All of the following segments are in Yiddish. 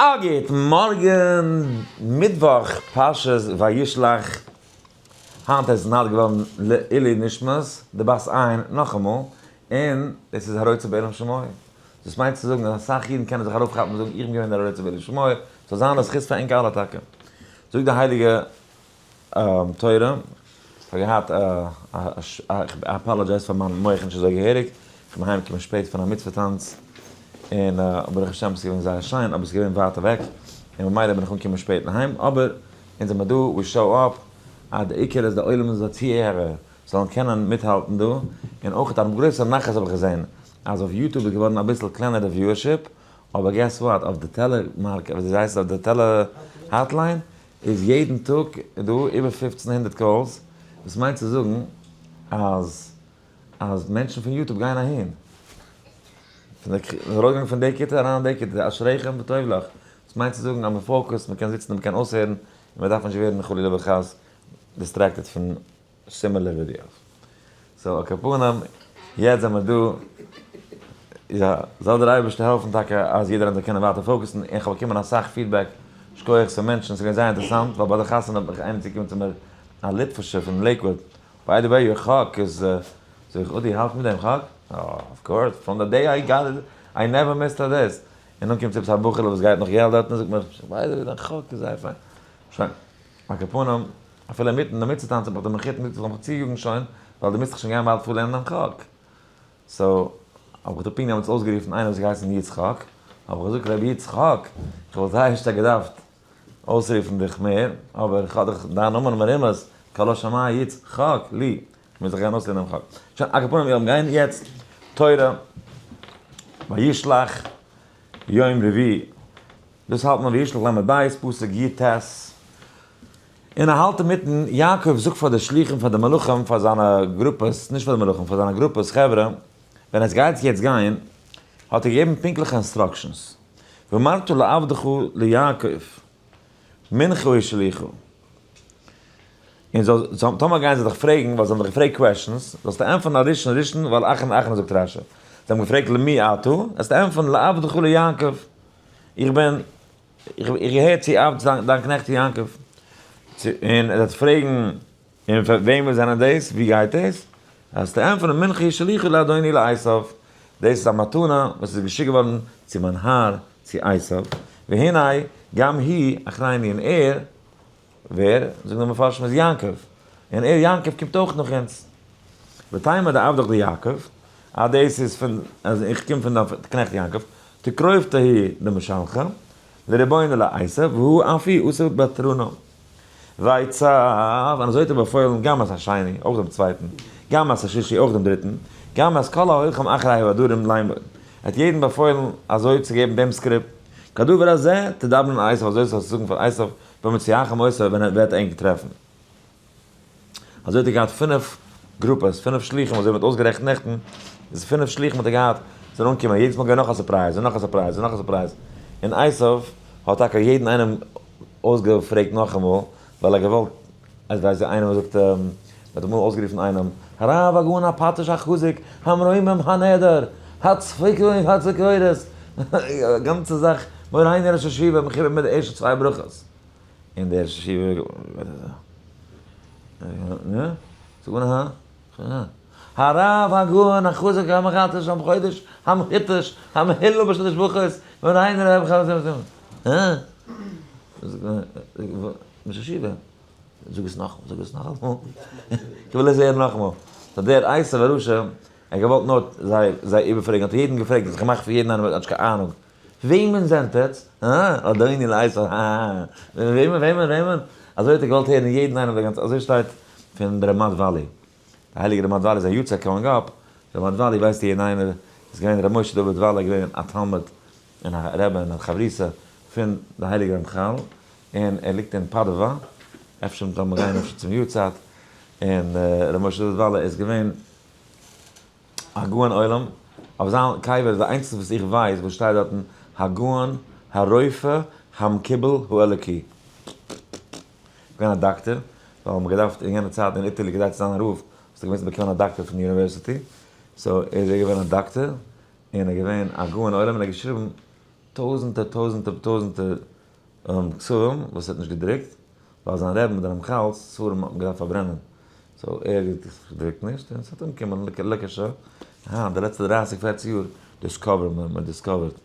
א גוט מארגן, מיטוואך פרשת וישלח, היינט איז נולד געווארן לעילוי נשמת די בת עין נאכאמאל, און דאס איז הרוצה בעילום שמו, דאס מיינט צו זאגן אז אסאך אידן קענען זיך ארויפכאפן און זאגן איך בין געווען דער הרוצה בעילום שמו, ס'זאל זיין א זכות פאר ענק אלע טאקע. זאגט די הייליגע תורה, כ'האב געהאט א, איך apologize פאר מיין מח נישט אזוי געהעריג, כ'בין אהיים געקומען שפעט פון א מצוה טאנץ, און ברוך השם ס'איז געווען זייער שיין, אבער ס'איז געווען ווייט אוועק, און ממילא בין איך אנגעקומען שפעט אהיים, אבער אונז זעמער דא, we show up, אז די עיקר איז די עולם איז א צוהערער, זאלן קענען מיטהאלטן דא, און אויך א גרויסע נחת האב איך געזען, אז אויף YouTube איז געווארן אביסל קלענער די viewership, אבער guess what, אויף די טעלע מארקעט, ווי אזוי הייסט עס, אויף די טעלע hotline, איז יעדן טאג דא איבער 1500 calls, וואס מיינט צו זאגן אז אז מענטשן פון YouTube גייען אהין. פון די ארויסגאנג פון די כיתה אריין אין די כיתה, אשריכם וטוב לך. דאס מיינט צו זאגן אז מען focus ט, מען קען זיצן און מען קען אויסהערן, און מען דארף נישט ווערן חלילה וחס distracted פון similar videos. So על כל פנים, יעצט זעמער דא, יא, זאל דער אייבערשטער העלפן טאקע אז יעדער זאל קענען ווייטער focus ן, איך האב באקומען אסאך feedback, שכוח פון מענטשן, ס'איז געווען זייער אינטערעסאנט, ווייל ביי די חתונה האט מיך איינער צוגעקומען צו מיר, א ליטווישער פון לעיקוואד, by the way your חק איז, זאג איך, אודי האלט מיט דעם חק? אה, of course, from the day I got it, I never missed a דאס. און דאן קומט עפעס א בחור'ל וואס גייט נאך געלט דארטן און זאגט מיר, by the way דיין חק איז זייער פיין. שוין. על כל פנים, אפילו אינמיטן די מצוה טאנץ האט מיך דער מחותן געזאגט איך זאל מיך צויאגן שוין, ווייל דו מוזט זיך שוין גיין באלד פארלערנען דעם חק. So, האב איך דא פונקט דעמאלטס אויסגערופן איינער וואס האט געהייסן יצחק, האב איך געזאגט רבי יצחק, איך וואלט זייער שטארק געדארפט אויסרופן דיך מער, אבער איך האב דאך דיין נאמען מרומז, כל השומע יצחק לי, איך מוז זיך גיין אויסלערנען דעם חק. שוין, על כל פנים, מיר האבן גיין יעצט תורה וישלח יום רביעי, דאס האלט מען וישלח ל' בית פסוק י ט, און ער האלט אינמיטן, יעקב זאגט פאר די שלוחים פאר די מלכים פאר זיינע גרופעס, נישט פאר די מלכים, פאר זיינע גרופעס חברה, ווען עס גייט יעצט גיין, האט ער געגעבן פונקטליכע instructions, ואמרת לעבדך ליעקב, מנחה היא שליחו. און זאל, טאמער גייען זיי דיך פרעגן, ווייל זיי האבן דיך געפרעגט questions, זאלסטו ענטפערן א ראשון ראשון ועל אחרון אחרון זאגט רש י. זיי האבן געפרעגט למי אתה, זאלסטו ענטפערן לעבדך ליעקב, איך בין, איך געהער צו עבד דיין קנעכט יעקב. און ער וועט פרעגן, און פאר וועמען זענען דאס, ווי גייט דאס? זאלסטו ענטפערן מנחה היא שלוחה לאדוני לעשו, דאס איז א מתנה וואס איז געשיקט געווארן צו מיין האר צו עשו, והנה גם הוא אחרינו און ער, ווער? זאגן די מפרשים איז יעקב, און ער יעקב קומט אויך נאך אונז. ותאמר דעבדך דיעקב, אז דאס איז פון, אז איך קום פון דיין קנעכט יעקב, תקרוב תהי למשלחה, לרבונו לעשו, והוא אף הוא עשו בתרנו. ויצו, און אזוי האט ער באפוילן גם את השני, אויך דעם צווייטן, גם את השלישי, אויך דעם דריטן, גם את כל ההולכים אחרי העדרים לאמור. ער האט יעדן באפוילן אזוי צו געבן דעם script, כדבר הזה תדברון אל עשו, אזוי זאלסטו זאגן פאר עשו, במצאכם אותו, ווען ער וועט ענק טרעפן. אזוי האט ער געהאט פינף גרופעס, פינף שלוחים, אזוי ווי מ'האט אויסגערעכנט נעכטן, איז פינף שלוחים האט ער געהאט, זענען אנגעקומען, יעדעס מאל געווען נאך א surprise, און נאך א surprise, און נאך א surprise, און עשו האט טאקע יעדן איינעם אויסגעפרעגט נאכאמאל, ווייל ער האט געוואלט, אז ווייסט ווי איינער זאגט, מען האט אמאל אויסגערופן איינעם, הרב הגאון הפטיש החזק המרומם הנהדר, הצפיקון והציקורת, א גאנצע זאך, מורינו ראש ישיבה, מכובד מיט די ערשטע צוויי ברכות. און דער ראש ישיבה זאג אן ה. הרב הגאון החזק המחדש המחודש המחידש המהולל בשלש ברכות מורינו הרב הא? ראש ישיבה זאג עס נאכאמאל זאג עס נאכאמאל איך וויל עס הערן נאכאמאל. סא דער עשו הרשע ער האט געוואלט נאר זיי זיי איבערפרעגן האט ער יעדן געפרעגט האט זיך געמאכט פון יעדן איינעם ער האט נישט קיין אהנונג וועמען זענט עטץ? הא? אדוני לעשו הא? וועמען וועמען וועמען? אזוי האט ער געוואלט הערן יעדן איינעם די גאנצע אזוי שטייט פון די רמד וואלי. די הייליגע רמד וואלי איז א יארצייט coming up, רמד וואלי ווייסט יעדן איינער איז געווען ר' משה דוד וואלי געווען א תלמיד און א רבי און א חברותא פון די הייליגע רמחל און ער ליגט אין פאדווא, אפשר זאל מען גיין אפשר צום יארצייט, און ר' משה דוד וואלי איז געווען א גאון עולם, אויף זיין קבר איז די איינציגסטע וואס איך ווייס וואס שטייט דארטן הגאון הרופא המקובל האלוקי. געווען א דאקטער, ווייל מ'האט געדארפט אין יענע צייטן אין Italy כדי צו זיין א רב האסטו געמוזט באקומען א דאקטער פון די university, so איז ער געווען א דאקטער, און ער איז געווען א גאון עולם און ער האט געשריבן. טויזענטער טויזענטער טויזענטער כתבים וואס ער האט נישט געדרוקט, ווייל זיין רבי'ן דער רמחל'ס ספרים האט מען געדארפט פארברענען, so ער דרוקט נישט, און ס'האט אנגעקומען לקשה, היינט די לעצטע דרייסיג פערציג יאר discover מען, מען discover ט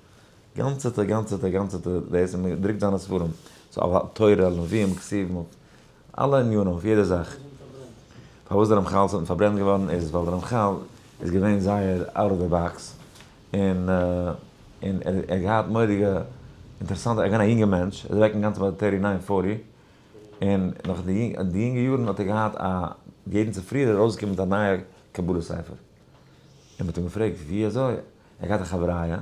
גאנצעטע גאנצעטע גאנצעטע דאס, און מען דרוקט זיינע ספרים, so אויף תורה, נביאים, כתובים, אויף אלע ענינים, אויף יעדע זאך. פארוואס דער רמחל איז פארברענט געווארן איז ווייל דער רמחל איז געווען זייער out of the box, און און ער האט געהאט מורא'דיגע אינטערעסאנטע, ער איז געווען א יונגע מענטש, ער איז אוועק אינגאנצן ביי די thirty nine forty, און נאך די די יונגע יארן האט ער געהאט א, יעדן צופרי איז ער ארויסגעקומען מיט א נייע קבלה ספר, און מ'האט אים געפרעגט ווי אזוי, ער האט געהאט א חבריא, ער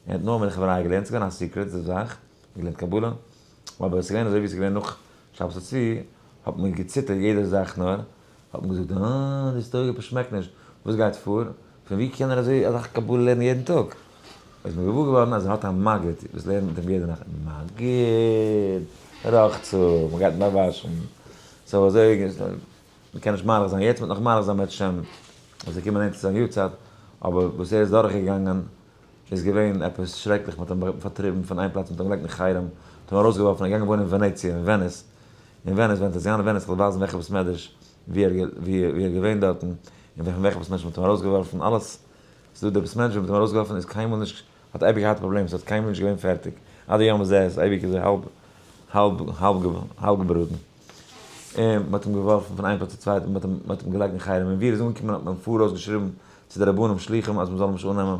האט נאר מיט די חבריא געלערנט, ס'איז געווען א secret זאך, געלערנט קבלה, אבער עס איז געווען אזוי ווי עס איז געווען נאך שבת הצבי, האט מען געציטערט יעדע זאך נאר, האט מען געזאגט, אה, די סטויג עפעס שמעקט נישט, וואס גייט פאר? פון ווי קען ער אזוי אזאך קבלה לערנען יעדן טאג? איז מען געוואר געווארן אז ער האט א מגיד וואס לערנט מיט אים יעדע נאכט, מגיד! רחצה, מען גייט באוואשן, so אזוי, מען קען נישט מאריך זיין יעצט, מען וועט נאך מאריך זיין בעזהשי"ת, ווען ס'וועט קומען נענטער צו זיין יארצייט, אבער וואס ער איז דורכגעגאנגען איז געווען עפעס שרעקליך, מען האט אים פארטריבן פון איין פלאץ, מען האט אים געלייגט אין חרם, מען האט אים ארויסגעווארפן, ער איז געגאנגען וואוינען אין ווענעציע, אין וועניס, אין וועניס, ווען עס איז געווען אין וועניס, איך וועל ווייזן וועלכע בית מדרש, ווי ער ווי ער איז געווען דארטן, און פון וועלכע בית מדרש מען האט אים ארויסגעווארפן, אלעס, ס'איז דא די בית מדרש ווי מען האט אים ארויסגעווארפן איז קיינמאל נישט, האט אייביג געהאט פראבלעמען, ס'האט קיינמאל נישט געווען פערטיג, עד היום הזה איז אייביג אזוי האלב האלב האלב האלב געבראטן. און מען האט אים געווארפן פון איין פלאץ צו צווייטן, מען האט אים מען האט אים געלייגט אין חרם, און ווי ער איז אנגעקומען האט מען פאראויס געשריבן צו די רבנים שלוחים אז מען זאל אים נישט אננעמען.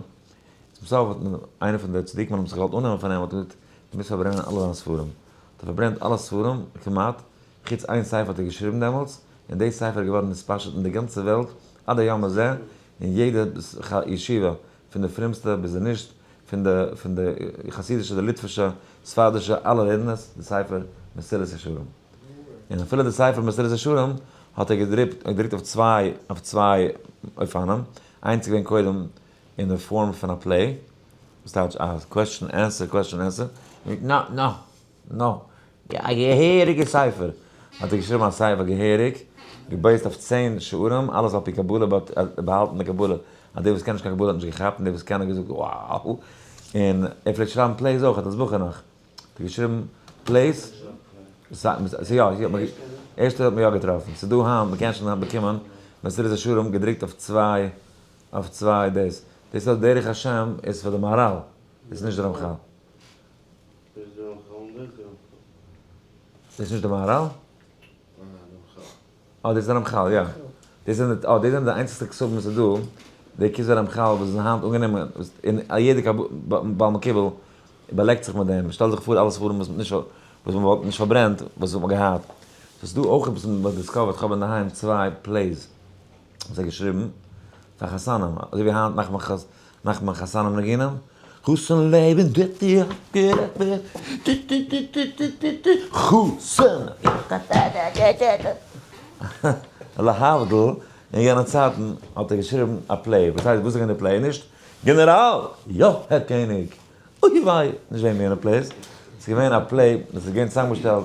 צום סוף האט מען, איינער פון די צדיקים האט זיך געוואלט אננעמען פאר אים, האט געזאגט, דו מוזט פארברענען אלע זיינע ספרים. האט ער פארברענט אלע ספרים, כמעט, חוץ איין ספר האט ער געשריבן דעמאלטס, און די ספר איז געווארן נתפשט אין די גאנצע וועלט עד היום הזה, אין יעדע ישיבה, פון די פרומסטע ביז די נישט, פון די פון די חסידישע, די ליטווישע, ספרדישע, אלע לערנען עס, די ספר מסילת ישרים. און אפילו די ספר מסילת ישרים האט ער געדרוקט אויף צוויי אויף צוויי אופנים, איינס איז געווען קודם אין די form פון א play, וואס טייטש א question answer question answer, נא נא נא, א געהעריגע ספר, האט ער געשריבן א ספר געהעריג, גע base ט אויף צען שערים, אלעס על פי קבלה, but באהאלטן די קבלה, אז דער וואס קען נישט קיין קבלה האט נישט געכאפט, און דער וואס קען האט געזאגט wow, און ער פלעגט שרייבן plays אויך, אלס בחור נאך, האט ער געשריבן plays, יא, ערשטע האט מען יא געטראפן, ס'איז דא היינט, מ'קען שוין באקומען מסילת ישרים געדרוקט אויף צוויי, אויף צוויי דאס, דאס איז דרך השם איז פאר די מהר"ל, דאס איז נישט די רמח"ל. דאס איז נישט די מהר"ל? אה, דאס איז די רמח"ל, יא. דאס זענען די, אה, דאס זענען די איינציגסטע כתבים וואס איז דא, די כתבי רמח"ל וואס זענען היינט אנגענומען, וואס אין א יעדע בעל מקובל באלעקט זיך מיט דעם, שטעל זיך פאר אלע ספרים וואס נישט, וואס מען וואלט נישט פארברענט, וואס וואלט מען געהאט. ס'איז דא אויך עפעס וואס מ'האט discovered, כ'האב אינדערהיים צוויי plays וואס ער האט געשריבן פאר חתנים, אזוי ווי היינט מאכט מען מאכט מען חתנים ניגונים, חתן לעבן די די די די די די די די די די חתן להבדיל אין יענע צייטן האט ער געשריבן א play, וואס הייסט וואס איז געווען די play? נישט גענעראל! יא הער קעניג! אוי וויי! נישט וועגן יענע plays, ס'איז געווען א play וואס איז געווען צוזאמגעשטעלט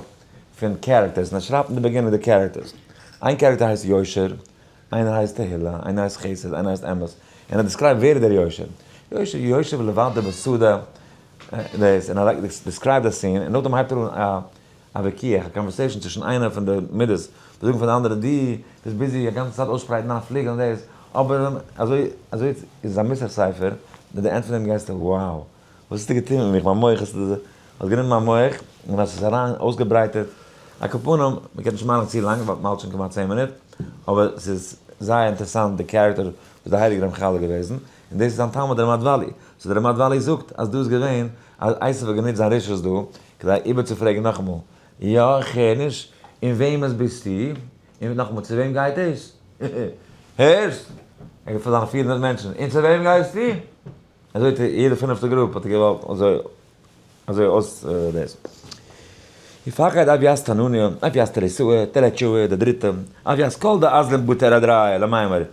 פון characters, און ער שרייבט אין די beginning די characters, איין character הייסט יושר, איינער הייסט תהילה, איינער הייסט חסד, איינער הייסט אמת, און ער describe ט ווער איז דער יושר, יושר יושב לבדו בשדה, דאס, און ער describe ט די scene, און נאכדעם הייבט ער אן א וויכוח, א conversation צווישן איינער פון די מידות, וואס זאגן פאר די אנדערע, דו ביסט busy א גאנצע צייט אויסשפרייטן דיינע פליגל און דאס, אבער אזוי אזוי איז א מוסר ספר, מיט די end פון דעם גייסטו wow. וואס האסטו געטון מיט מיך, מיין מח האסטו, האסט גענומען מיין מח און האסט עס אריין אויסגעברייטערט, על כל פנים, מען קען נישט מאכן צו לאנג ווייל מען האלט שוין כמעט צען מינוט, אבער ס'איז זייער אינטערעסאנט די character וואס די הייליגע רמחל איז געוועזן, און דאס איז זיין תלמיד רמד וואלי, so דער רמד וואלי זאגט אז דא איז געווען אז עשו האט גענוצט זיין רשעות דא כדי איבערצופרעגן נאכאמאל, יא איך הער נישט, און וועמענס ביסטו, און נאכאמאל צו וועם גייט דאס? הערסט? ער גייט פאר זיינע 400 מענטשן, און צו וועם גייסטו? אזוי האט ער יעדע פינפטע group האט ער געוואלט אזוי אזוי אויס דאס. יפחד אב יאס תנוניא, אב יאס תריסוה, תרצ'וה, די דריטע, אב יאס כל די אזלין בתר אדריה למימר,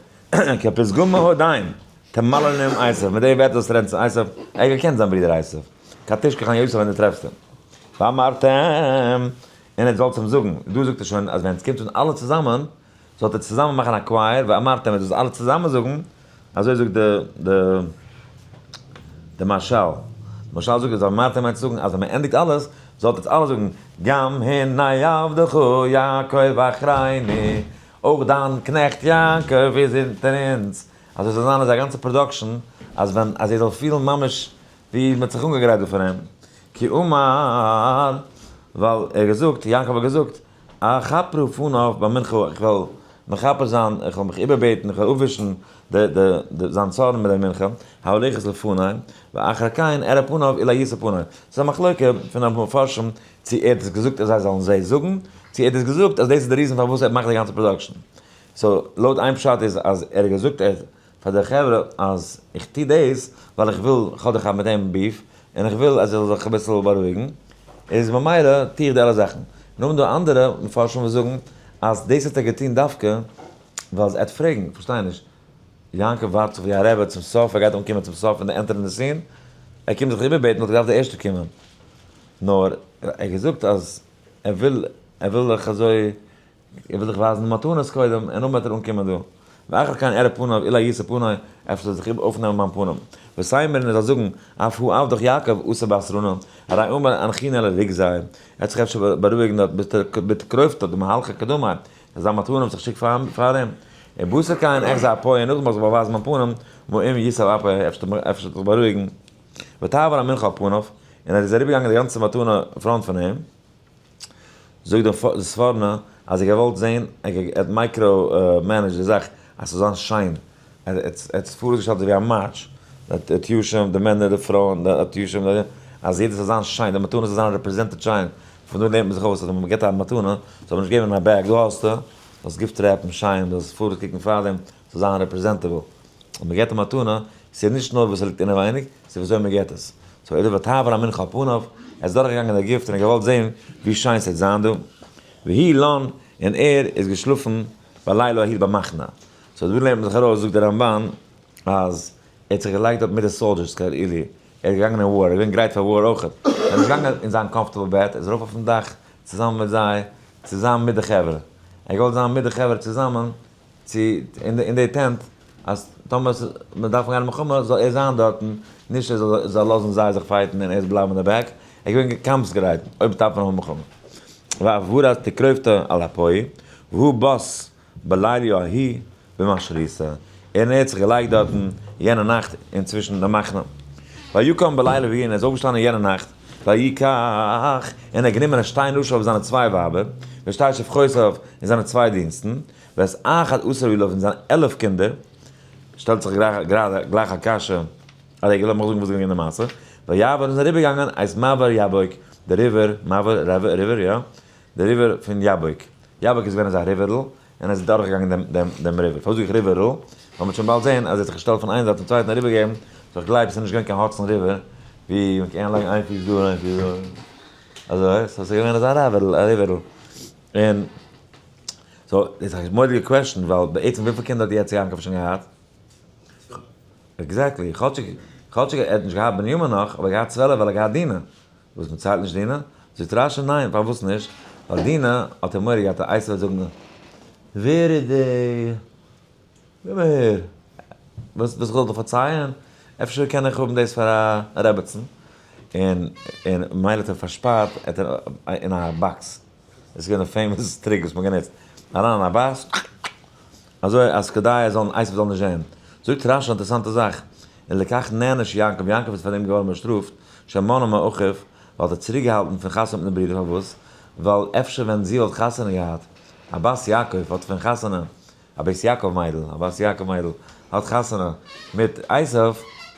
כפסגומה הודיים, תמלא נאום עשו, מיט די ווערטער זאלסטו רעדן צו עשו, ער האט געקענט זיין ברודער עשו, כתשכח אני יוסף ווען דו טרעפסט אים. ואמרתם, און עטס זאלטס אים זאגן, דא זאגט ער שוין אז ווען עס קומט אן אלע צוזאמען, זאלט איר צוזאמען מאכן א choir, ואמרתם וועט דאס אלע צוזאמען זאגן, אזוי זאגט די די די משל. למשל זאגט ער, אז מיינט צו זאגן אז ווען מען ענדיגט אלעס, זאלט עטס אלע זאגן, גם הנה עבדך יעקב אחרינו, אויך דיין קנעכט יעקב איז אונטער אונז. אזוי זאל זיין אזא גאנצע production, אז ווען, אז ער זאל פילן ממש ווי מען האט זיך אנגעגרייט דא פאר אים. כי אמר, ווייל ער האט געזאגט, יעקב האט געזאגט, אכפרה פניו במנחה, איך וועל מכפר זיין, איך וועל מיך איבערבעטן, איך וועל אפווישן די זיין צארן מיט די מנחה, ההולכת לפני, ואחר כן אראה פניו אולי ישא פני. ס'איז א מחלוקה פון די מפרשים צו ער האט עס געזאגט אז זיי זאלן זיי זאגן, צו ער האט עס געזאגט אז דאס איז די reason פארוואס ער מאכט די גאנצע production. so לויט איין פשט איז אז ער האט געזאגט פאר די חברה אז איך טו דאס ווייל איך וויל, איך האב דאך מיט אים beef, און איך וויל אז ער זאל זיך אביסל בארואיגן, איז ממילא טו איך די אלע זאכן. נאכדעם דא אנדערע מפרשים וואס זאגן אז דאס האט ער געטון דווקא ווייל ער האט פרעגן, איך פארשטיי נישט, יעקב ווארט זיך ווי א רבי צום סוף, ער גייט אנקומען צום סוף און די ענטערן די scene, ער קומט זיך איבערבעטן וואלט ער געדארפט די ערשטע קומען, נאר ער האט געזאגט אז ער וויל, ער וויל זיך אזוי, ער וויל זיך ווייזן די מתנות קודם, און נאכדעם וועט ער אנקומען דא. ואחר כן אראה פניו אולי ישא פני, אפשר זאל זיך אויפנעמען מיין פנים. ותאמר און ער זאל זאגן, אף הוא עבדך יעקב עשה בתרנא, הרי אמר אנכי נא לרגזי, ער האט זיך אפשר בארואיגן דארט בתקרובתא דמהלכא קדמאי, אז זיין מתנה האט זיך געשיקט פאר אים. ובתר כן אחזה אפי און נאכדעם זאל זיך באווייזן מיין פנים, ואם יסב אפי, אפשר וועט זיך בארואיגן. ותעבור המנחה על פניו, און ער איז אריבערגעגאנגען די גאנצע מתנה front פון אים. זאגט דער ספורנו אז ער האט געוואלט זען, ער האט micro managed די זאך אז ס'זאל זיין שיין, ער האט עס פארגעשטעלט אזויווי א march, די תשושים, די מענער, די פרויען, די תשושים, אז יעדער זאל זיין שיין, די מתנה זאל זיין represented שיין, פון דא לערנט מען זיך אויס אז ווען מען געבט א מתנה זאל מען נישט געבן אין א bag, דא האסטו, זאלסט gift wrap ן שיין, זאלסט פארקוקן פארדעם, ס'זאל זיין representable. און מען געבט א מתנה, ס'איז נישט נאר וואס ס'ליגט אינעווייניג, ס'איז וויאזוי מען געבט עס. so ער ותעבור המנחה על פניו, ער איז דורכגעגאנגען די gift און ער האט געוואלט זען ווי שיין ס'וועט זיין דא. והוא לן, און ער איז געשלאפן בלילה ההוא במחנה. so דא לערנט מען זיך ארויס, זאגט דער רמב"ן, אז ער האט זיך געלייגט דארט מיט די soldiers כאילו, ער איז געגאנגען אין war, ער איז געווען גרייט פאר war אויכעט. ער איז נישט געגאנגען אין זיין comfortable בעט, ער איז ארויף אויפן דאך צוזאמען מיט זיי, צוזאמען מיט די חברה. ער האט געוואלט זיין מיט די חברה צוזאמען, צו אין די tent אז טאמער מען דארף גיין מלחמה זאל ער זיין דארטן, נישט ער זאל לאזן זיי זיך fight ן און ער זאל בלייבן אין די back, ער איז געווען קאמפס גרייט אויב דארף מען האבן מלחמה. והעברת תקרובתו על הפוי, והוא בס בלילה ההוא במשריתא, און ער האט זיך געלייגט דארטן יענע נאכט אינצווישן די מחנה. ויקם בלילה ההוא און ער איז אויפגעשטאנען יענע נאכט, ויקח, און ער האט גענומען את שתי נשיו זיינע צוויי ווייבער, ושתי שפחותיו און זיינע צוויי דינסטן, ואת אחד עשר ילדיו און זיינע 11 קינדער, שטעלט זיך גלייך א קשיא, א רגע לאמיך זאגן וואס איז געווען די מעשה, ויעבור איז אריבערגעגאנגען את מעבר יבוק, די river, מעבר, river, יא, די river פון יבוק, יבוק איז געווען אזא ריווערל, און ער איז דורכגעגאנגען דעם river, פארוואס זאג איך ריווערל? ווייל מ'וועט שוין באלד זען אז ער האט זיך געשטעלט פון איין זייט צום צווייטן אריבערגעבן, so איך גלייב עס איז נישט געווען קיין Hudson River, ווי מ'קען לייגן איין פיס דא און איין פיס דא, אזוי, so עס איז געווען אזא ריווערל, און. so, דאס איז א מורא'דיגע question, ווייל בעצם וויפיל קינדער האט יעצט יעקב שוין געהאט? exactly, כאטשיג כאטשיג ער האט נישט געהאט בנימין נאך, אבער ער האט געהאט 12 ווייל ער האט געהאט דינה. וואס מען ציילט נישט דינה? זאגט רש"י ניין, פארוואס נישט? ווייל דינה האט ער מורא געהאט אז עשו וועט זאגן, ווער איז די. קום אהער, וואס וואס איך זאל דיר פארצייען? אפשר קען איך האבן דאס פאר א רעבעצן? און און מילא האט ער פארשפארט אין א box. עס איז געווען א famous trick וואס מען האט גענוצט, אריין אין א באס, אזוי אז כדי ער זאל עשו זאל נישט זען. זאגט רש"י א אינטערעסאנטע זאך, און לכך נענש יעקב, יעקב איז פאר דעם געווארן באשטראפט, שמנעה מאחיו, ווייל ער האט צוריקגעהאלטן פון חתונה מיטן ברודער, פארוואס? ווייל אפשר ווען זי וואלט חתונה געהאט, א בת יעקב האט פון חתונה, א בית יעקב מיידל, א בת יעקב מיידל האט חתונה מיט עשו,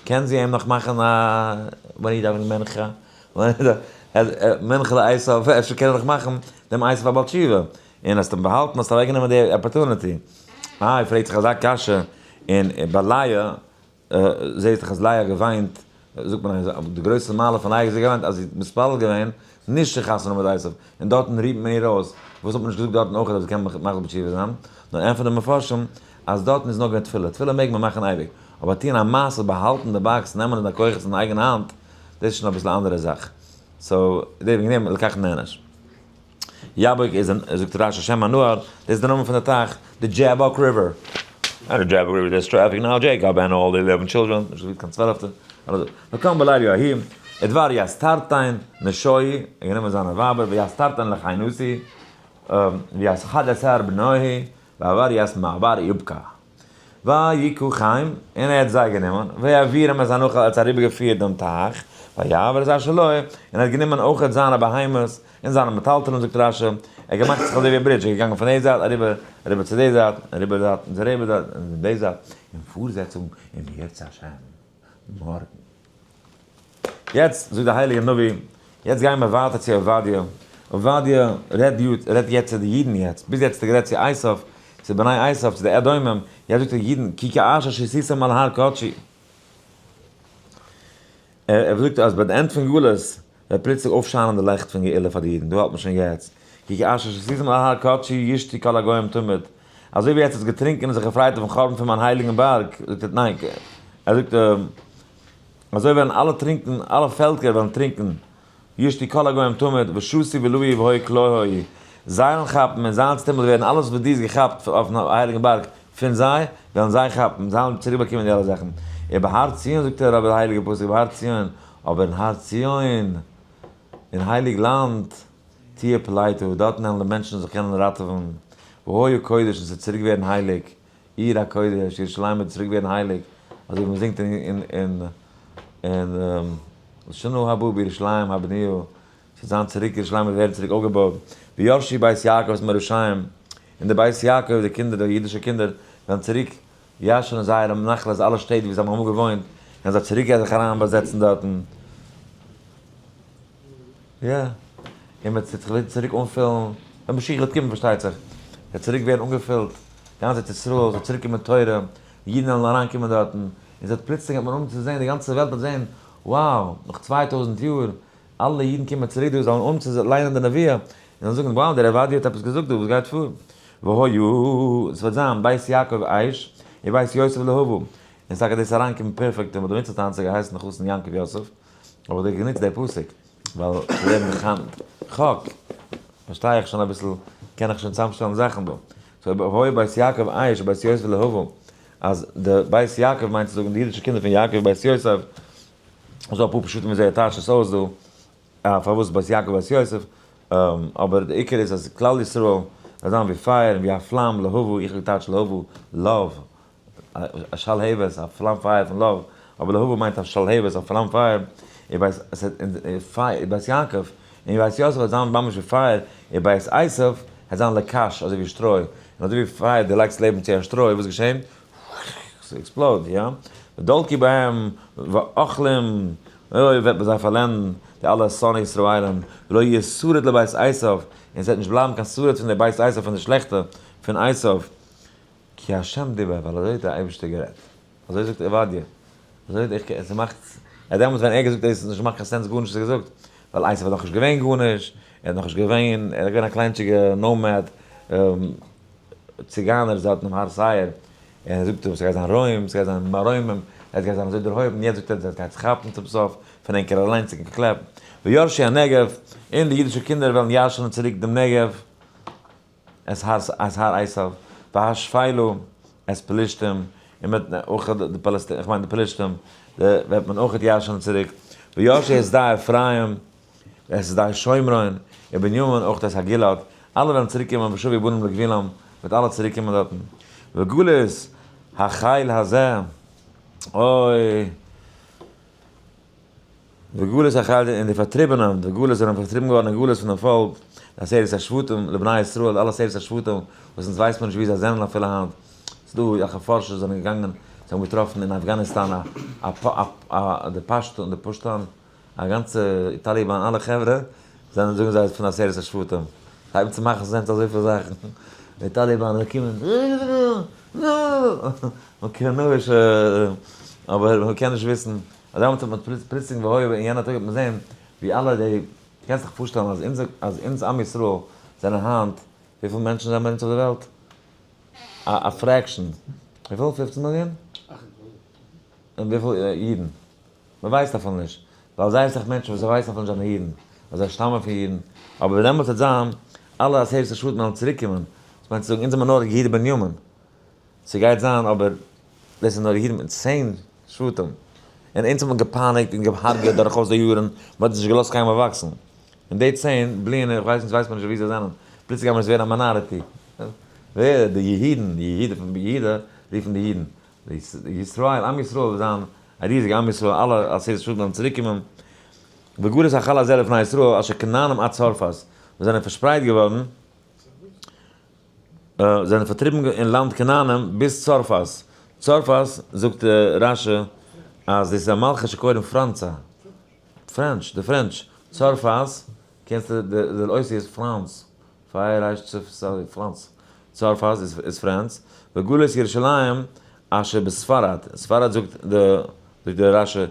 קען זי אים נאך מאכן א, ווען איר דאווענט מנחה, מנחה לעשו, אפשר קען ער נאך מאכן דעם עשו א בעל תשובה, און האסט אים באהאלטן, האסט אוועקגענומען די opportunity. איי, פרעגט זיך אזא קשיא, און ביי לאה זעהט זיך אז לאה האט געוויינט, זאגט מען אז די גרויסע מעלה פון לאה איז זי געוויינט אז זי האט מתפלל געווען נישט צו חתונה האבן מיט עשו, און דארטן רירט מען איר אויס, וואס האט מען נישט געזאגט דארטן אויך אז זי קען מחזיר בתשובה זיין, נאר ענטפערן די מפרשים אז דארטן איז נאר געווען תפילה, תפילה מעג מען מאכן אייביג, אבער טוען א מעשה באהאלטן די box נעמען די כוחות אין אייגענע האנט, דאס איז שוין אביסל א אנדערע זאך, so וועגן דעם לכך נענש. יבוק איז אן, זאגט רש"י שם הנהר, דאס איז די נאמען פון די טייך, די Jabbok River. And the Jabbok River there's traffic now, Jacob and all the 11 children, נישט געזאגט קיין צוועלפטע, וקם בלילה ההוא, ודבר יסתרתן נשוי, ער האט גענומען זיינע ווייבער, ויסתרתן לחינוסי, ויס 11 בנוהי, ועבר יס מעבר יבקע. ויקחם, און ער האט זיי גענומען, ויעבירם את הנחל, ער האט זיי אריבערגעפירט דעם טייך, ויעבר את אשר לו, און ער האט גענומען אויכעט זיינע בהמות, און זיינע מטלטלים, זאגט רשי, ער האט געמאכט זיך אזוי ווי א bridge, ער איז געגאנגען פון די זייט אריבער, אריבער צו די זייט, אריבער דארט, און אריבער דארט, און די זייט, און פארזעצונג אם ירצה השם מארגן. יעצט זאגט דער הייליגער נביא, יעצט גייען מיר ווייטער צו עובדיה, עובדיה רעדט רעדט יעצט צו די אידן יעצט, ביז יעצט האט ער גערעדט צו עשיו, צו בני עשיו, צו די אדומים, יעצט זאגט ער אידן, כי כאשר שסיסם על הר קדשי. ער זאגט אז ביי די end פון גלות וועט פלוצלינג אויפשיינען די לעכט פון גאולה פאר די אידן, דא האלט מען שוין יעצט, כי כאשר שסיסם על הר קדשי ישתו כל הגוים תמיד, אזוי ווי עטס האטס געטרינקען און זיך געפרייט אויפן חורבן פון מיין הייליגן בארג, זאגט ער, ניין, ער זאגט, אזוי וועלן אלע טרינקען, אלע פעלקער וועלן טרינקען, ישתו כל הגוים תמיד, ושתו ולעו והיו כלא היו, זיי וועלן כאפן און זיי וועלן צוטומלט ווערן, אלעס וואס דו האסט געכאפט אויפן הייליגן בארג פון זיי, וועלן זיי כאפן, זיי וועלן צוריק באקומען די אלע זאכן. ובהר ציון זאגט ער אבער די הייליגע פסוק, ובהר ציון, אבער אין הר ציון, אין הייליג לאנד, תהיה פליטה, דארטן וועלן די מענטשן זיך קענען ראטעווען, והיה קודש, און ס'וועט צוריק ווערן הייליג, עיר הקודש, ירושלים וועט צוריק ווערן הייליג, אזוי ווי מען זינגט אין אין אין לשנה הבאה בירושלים הבנויה, ס'וועט זיין צוריק ירושלים וועט ווערן צוריק אויפגעבויט, וירשו בית יעקב את מראשיהם, און די בית יעקב, די קינדער, די אידישע קינדער, וועלן צוריק ירש'נען זייערע נחלות, אלע שטעט וואו זיי האבן אמאל געוואוינט, וועלן זיי צוריק זיך אריין באזעצן דארטן. יא, און מען וועט זיך צוריק אנפילן, ווען משיח וועט קומען פארשטייט זיך, וועט צוריק ווערן אנגעפילט גאנץ ארץ ישראל, ס'וועט צוריק קומען תורה, אידן וועלן אריין קומען דארטן, און ס'וועט פלוצלינג וועט מען אנהויבן צו זען, די גאנצע וועלט וועט זען, wow, נאך 2000 יאר, אלע אידן קומען צוריק דא, זיי וועלן אנהויבן צו ליינען די נבואה, און זיי זאגן, wow, דער עובדיה האט עפעס געזאגט דא, וואס גייט פאר? והיה, ס'וועט זיין בית יעקב אש, ובית יוסף להבה, און ס'טאקע דאס אריינקומען פערפעקט, און ביי די מצוה טאנץ האט געהייסן חתן יעקב יוסף, אבער דער גענוצט דער פסוק, ווייל צו ווערן גע'חנ'ט, חק, פארשטיי איך שוין אביסל, קען איך שוין צוזאמשטעלן זאכן דא. so והיה בית יעקב אש ובית יוסף להבה, אז די בית יעקב מיינט צו זאגן די אידישע קינדער פון יעקב ובית יוסף, איז דא אפאר פשטים וויאזוי ער טייטשט עס אויס דא, פארוואס בית יעקב ובית יוסף, אבער די עיקר איז אז כלל ישראל זאל זיין ווי פייער און ווי א פלאם להבה, איך האב געטייטשט להבה, love, א שלהבת, א פלאם פייער פון love, אבער להבה מיינט א שלהבת, א פלאם פייער, ובית יעקב, און בית יוסף וועט זיין ממש ווי פייער, און בית עשיו וועט זיין לקש, אזוי ווי שטרוי, און אזוי ווי פייער דו לייגסט לעבן צו א שטרוי, וואס געשען? ס' explode, יא? ודלקו בהם ואכלום, אוי וועט מען זיי פארלענדן, די אלע שונאי ישראלים, ולא יהיה שריד לבית עשיו, און עס וועט נישט בלייבן קיין שריד פון די בית עשיו פון די שלעכטע פון עשיו, כי השם דיבר, ווייל אזוי האט דער אייבערשטער גערעדט. אזוי זאגט עובדיה. אזוי האט איך, עס מאכט, ער דעמאלטס ווען ער האט געזאגט דאס האט נישט געמאכט קיין sense גארנישט וואס ער האט געזאגט, ווייל עשיו איז נאכנישט געווען גארנישט, ער איז נאכנישט געווען, ער איז געווען א קליינטשיגע nomad, ציגיינער זייט דעם הר שעיר, און ער זאגט ס'גייט זיין רוים, ס'גייט זיין מרומים, עס גייט זיין אזוי דערהויבן, יעצט זאגט ער עס גייט זיך כאפן צום סוף, פון ענקער אליינס ענקער קלעפ, וירשו הנגב, און די אידישע קינדער וועלן ירש'נען צוריק דעם נגב. את הר עשיו, והשפלה את פלשתים, און מיט אויך די פאלעסטינער, איך מיין די פלשתים, וועט מען אויך ירש'נען צוריק, וירשו את שדה אפרים, ואת שדה שומרון, ובנימין אויך את הגלעד, אלע וועלן צוריק קומען ושבו בנים לגבולם, וועט אלע צוריק קומען דארטן. וגלות החיל הזה, אוי. וגלות החיל און די פארטריבענע, די גלות זענען פארטריבן געווארן אין גלות פון דעם פאלק, די עשרת השבטים, לבני ישראל, אלע עשרת השבטים, וואס אונז ווייסט מען נישט וואו זיי זענען אפילו היינט, ס'איז דא אזעלכע פארשער זענען געגאנגען, זיי האבן געטראפן אין אפגאניסטאן א א די פאשטון, די פושטאן, א גאנצע טאליבאן, אלע חברה זענען זאגן זיי פון עשרת השבטים, זיי הייבן צו מאכן sense אזויפיל זאכן, די טאליבאן זיי קומען, אוקריינארישע, אבער מ'קען נישט וויסן. אז דעמאלטס האט מען פלוצלינג והיה אין יענע טאג האט מען זען ווי אלע די, דו קענסט דיך פארשטעלן אז אונז אז אונז עם ישראל זענען היינט, וויפיל מענטשן זענען מיר אונז אויף די וועלט? א fraction, וויפיל? 15 מיליאן? און וויפיל אידן? מען ווייסט אפילו נישט, ווייל זייער אסאך מענטשן וואס זיי ווייסן אפילו נישט זענען אידן, ווייל זיי שטאמען פון אידן, אבער דעמאלטס וועט זיין אלע עשרת השבטים וועלן צוריק קומען, דאס מיינט צו זאגן אונז זעמיר נאר יהודה בנימין, ס'גייט זיין אבער דאס איז נאר יהודה מיט 10 שבטים. און אונז האט מען געפייניגט און געהארגעט דורכאויס די יארן, מען האט אונז נישט געלאזט קיינמאל וואקסן. און די 10 בליען, איך ווייס נישט, ווייסט מען נישט ווי זיי זענען, פלוצלינג גייען מיר עס ווערן א minority. ווער? די יהידן, די יהודה פון יהודה רופן די אידן. די ישראל, עם ישראל וועט זיין א ריזיגע עם ישראל, אלע עשרת שבטים וועלן צוריקקומען. וגרוס החל הזה לפני ישראל אשר כנענים עד צרפת, וואס זענען פארשפרייט געווארן, זענען פארטריבן אין לאנד כנענים ביז צרפת. צרפת, זאגט רשי, אז דאס איז א מלכות שקוראים פראנצא. French, די French. צרפת, קענסטו די אותיות פראנץ. פייער הייסט sorry, פראנץ. צרפת איז פרענץ. וגלות ירושלים אשר בספרד. ספרד זאגט די, זאגט די רשי,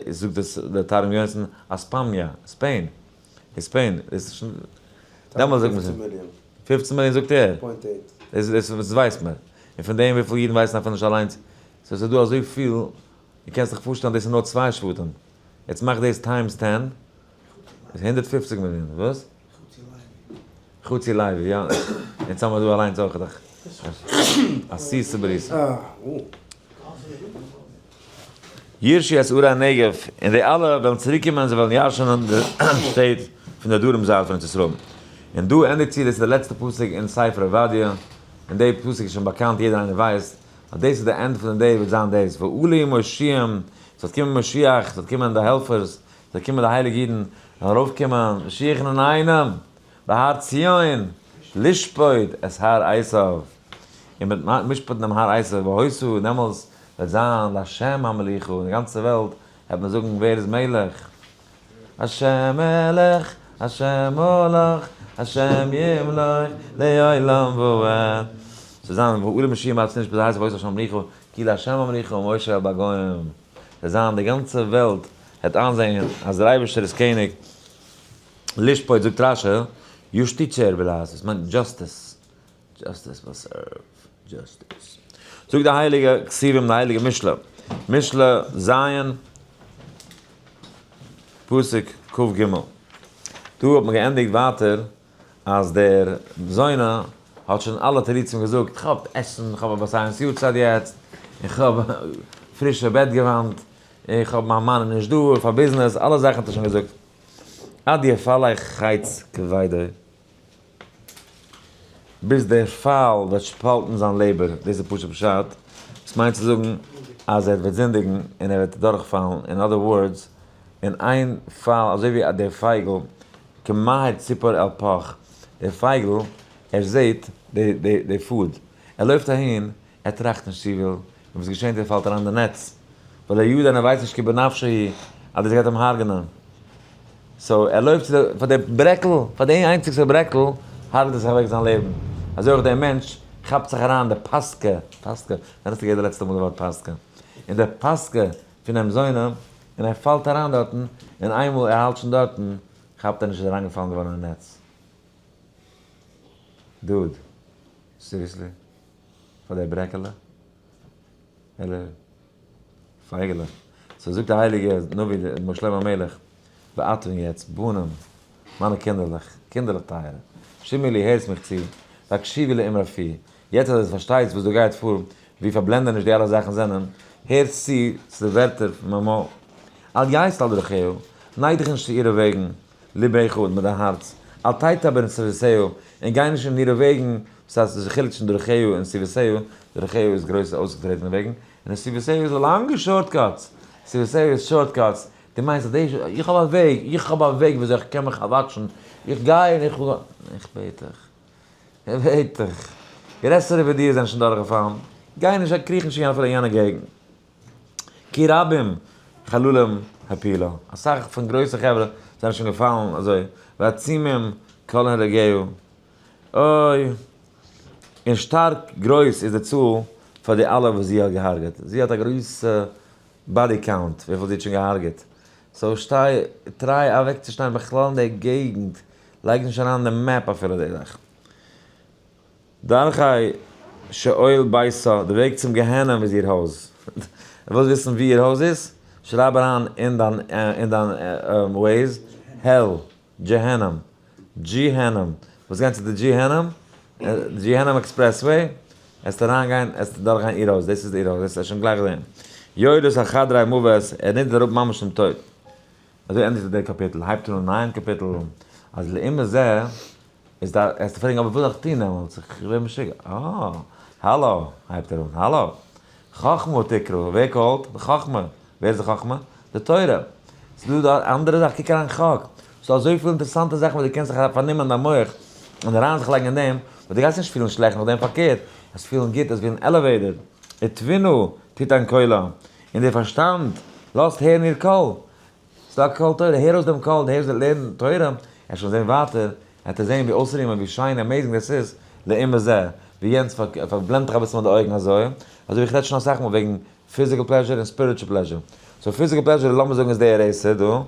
זאגט עס די תרגום יונתן, אספמיה, Spain. Spain, דאס איז שוין, דעמאלס זאגט מען 15 מיליאן. 15 מיליאן זאגט ער. point eight. דאס ווייסט מען. און פון דעם וויפיל אידן ווייסן אפילו נישט אליינס. so ס'איז דא אזויפיל, דו קענסט זיך פארשטעלן דאס איז נאר צוויי שבטים. יעצט מאך דאס times 10, איז 150 מיליאן, וואס? חוץ לוי, יא. יעצט האבן מיר דא אליינס אויך דאך. א סיסע בריסע. ירשו את ערי הנגב, און די אלע וועלן צוריקקומען, זיי וועלן ירש'ענען די שטעט פון דער דרום זייט פון ארץ ישראל. און דא ענדיגט זי, דאס איז דער לעצטער פסוק אין ספר עובדיה, און די פסוק איז שוין באקאנט, יעדער איינער ווייסט, אז דאס איז די end פון די day וועט זיין דאס, ועלו מושיעים, ס'וועט קומען משיח, ס'וועט קומען די העלפערס, ס'וועט קומען די הייליגע אידן, וועלן ארויפקומען, משיח'ן אינאיינעם, בהר ציון, לשפוט את הר עשיו, און מיט משפט'ן דעם הר עשיו, והיתה, דעמאלס וועט זיין להשם המלוכה, אין די גאנצע וועלט וועט מען זאגן ווער איז מלך? השם מלך, השם מלך, השם ימלוך, לעולם ועד. ס'וועט זיין ועלו מושיעים בהר ציון לשפוט את הר עשיו, והיתה להשם המלוכה, כי להשם המלוכה ומושל בגוים. ס'וועט זיין די גאנצע וועלט וועט איינזעהן אז דער אייבערשטער איז קעניג. לשפוט זאגט רשי, יושטיצער בלעז, דאס מיינט justice. Justice will serve. Justice. זאגט די הייליגע כתובים, די הייליגע משלי. משלי ז', פסוק כ"ג. דא האט מען געענדיגט ווייטער אז דער זונה האט שוין אלע תירוצים געזאגט, איך האב עסן, איך האב א בת עין'ס יארצייט יעצט, איך האב פרישע בעטגעוואנט, איך האב מיין מאן איז נישט דא, איך האב ביזנעס, אלע זאכן האט ער שוין געזאגט. עד יפלא חץ כבדו. ביז דער פייל וועט שפאלטן זיין לעבער, דאס איז פשוט פשט, עס מיינט צו זאגן אז ער וועט זינדיגן און ער וועט דורכפאלן, in other words, אין איין פאל אזוי ווי דער פייגל, כמהר ציפור אל פח, דער פייגל ער זעט די food, ער לויפט אהין, ער טראכט נישט צופיל, און וואס געשענט ער פאלט אריין אין די נעץ, ווייל ער יודע און ער ווייסט נישט כי בנפשו היא אז דאס גייט אים הרג'נען. so ער לויפט צו די, פאר די ברעקל, פאר די איינציגסטע ברעקל, הרג'ט ער זיך אוועק זיין לעבן. אזוי אויך דער מענטש כאפט זיך אריין די פאסקע, פאסקע, ווען האסטו געהערט די לעצטע מאל די ווארט פאסקע? אין די פאסקע פונעם זונה, און ער פאלט אריין דארטן, און איינמאל ער האלט שוין דארטן, כאפט ער נישט איז אריינגעפאלן געווארן אין נעץ. Dude, seriously? פאר די ברעקעלע? העלא, פייגעלע. so זאגט דער הייליגער נביא שלמה המלך, ואתם יעצט, בנים, מיינע קינדערלעך, קינדערלעך טייערע, שמעו לי, הערטס מיך צו, והקשיבו לאמרי פי, יעצט אז עטס פארשטייטס וואס דא גייט פאר, ווי פארבלענדעניש די אלע זאכן זענען, הערטס צו צו די ווערטער פון מיין מויל. אל יסט על דרכיה, נייג דיך נישט צו אירע וועגן, לבך מיט דיין הארץ, אל תיטע בנתיבותיה, און גיי נישט אין אירע וועגן, וואס הייסט איז א חילוק צווישן דרכיה און נתיבותיה, דרכיה איז גרויסע אויסגעטרעטענע וועגן, און נתיבותיה איז לאנגע shortcuts, נתיבותיה איז shortcuts, דו מיינסט אז דאס, איך האב א וועג, איך האב א וועג וויאזוי איך קען מיך וואטשן, איך גיי און איך, איך בעט דיך, איך בעט דיך, גרעסערע ווי דיר זענען שוין דורכגעפאלן, גיי נישט, קריך נישט אפילו אין יענע געגנט. כי רבים חללים הפילה, אסאך פון גרויסע חברה זענען שוין געפאלן אזוי, ועצומים כל הרוגיה, אוי, און שטארק גרויס איז די צאל פאר די אלע וואס זי האט געהארגעט, זי האט א גרויסע body count וויפיל זי האט שוין געהארגעט, so שטיי, try אוועקצושטיין בכלל אין די געגנט, לייג נישט אריין אין די map אפילו די זאך. דרכי שאול ביתה, די וועג צום גיהנום איז איר הויז. ווילסט וויסן וואו איר הויז איז? שרייב אריין אין דיין אין דיין Waze, hell, גיהנום, גיהנום. ווילסט גיין צו די גיהנום? גיהנום expressway, עסטו אריינגיין, עסטו דורכגיין איר הויז, דאס איז איר הויז, דאס וועסטו שוין גלייך זען. יורדות אל חדרי מוות, ער נידערט אראפ ממש צום טויט. אזוי ענדיגט זיך דער קאפיטל, הייבט אן א נייעם קאפיטל, אז לעומת זה, איז דא, וועסטו פרעגן אבער וואס זאל איך טון דעמאלטס, איך ווער משוגע, אה, האלא, הייבט ער אן, האלא, חכמה תקרא, ווער call ט? די חכמה, ווער איז די חכמה? די תורה. ס'איז דא דא אנדערע זאך, קוק אריין אין חק, ס'איז דא אזויפיל אינטערעסאנטע זאכן וואס דו קענסט זיך פארנעמען אין דיין מח, און אריין זיך לייגן אין דעם, וואס דו גייסט נישט פילן שלעכט נאכדעם, פארקערט, וועסט פילן גוט, וועסט ווערן elevated, ותבונה תתן קולה, און דער פארשטאנד לאזט הערן איר קול. ס'איז דא א קול תורה, הער אויס דעם קול, דו הערסט לערנען תורה, ער שוין זען ווייטער, וועט ער זען ווי אויסרימען ווי שיין amazing דאס איז, לעומת זה, ווי יענץ פארבלענדט דיך אביסל מיט די אויגן אזוי, אזוי ווי איך רעד שוין אסאך מאל וועגן physical pleasure און spiritual pleasure. So physical pleasure לאמיר זאגן איז די eraser דא,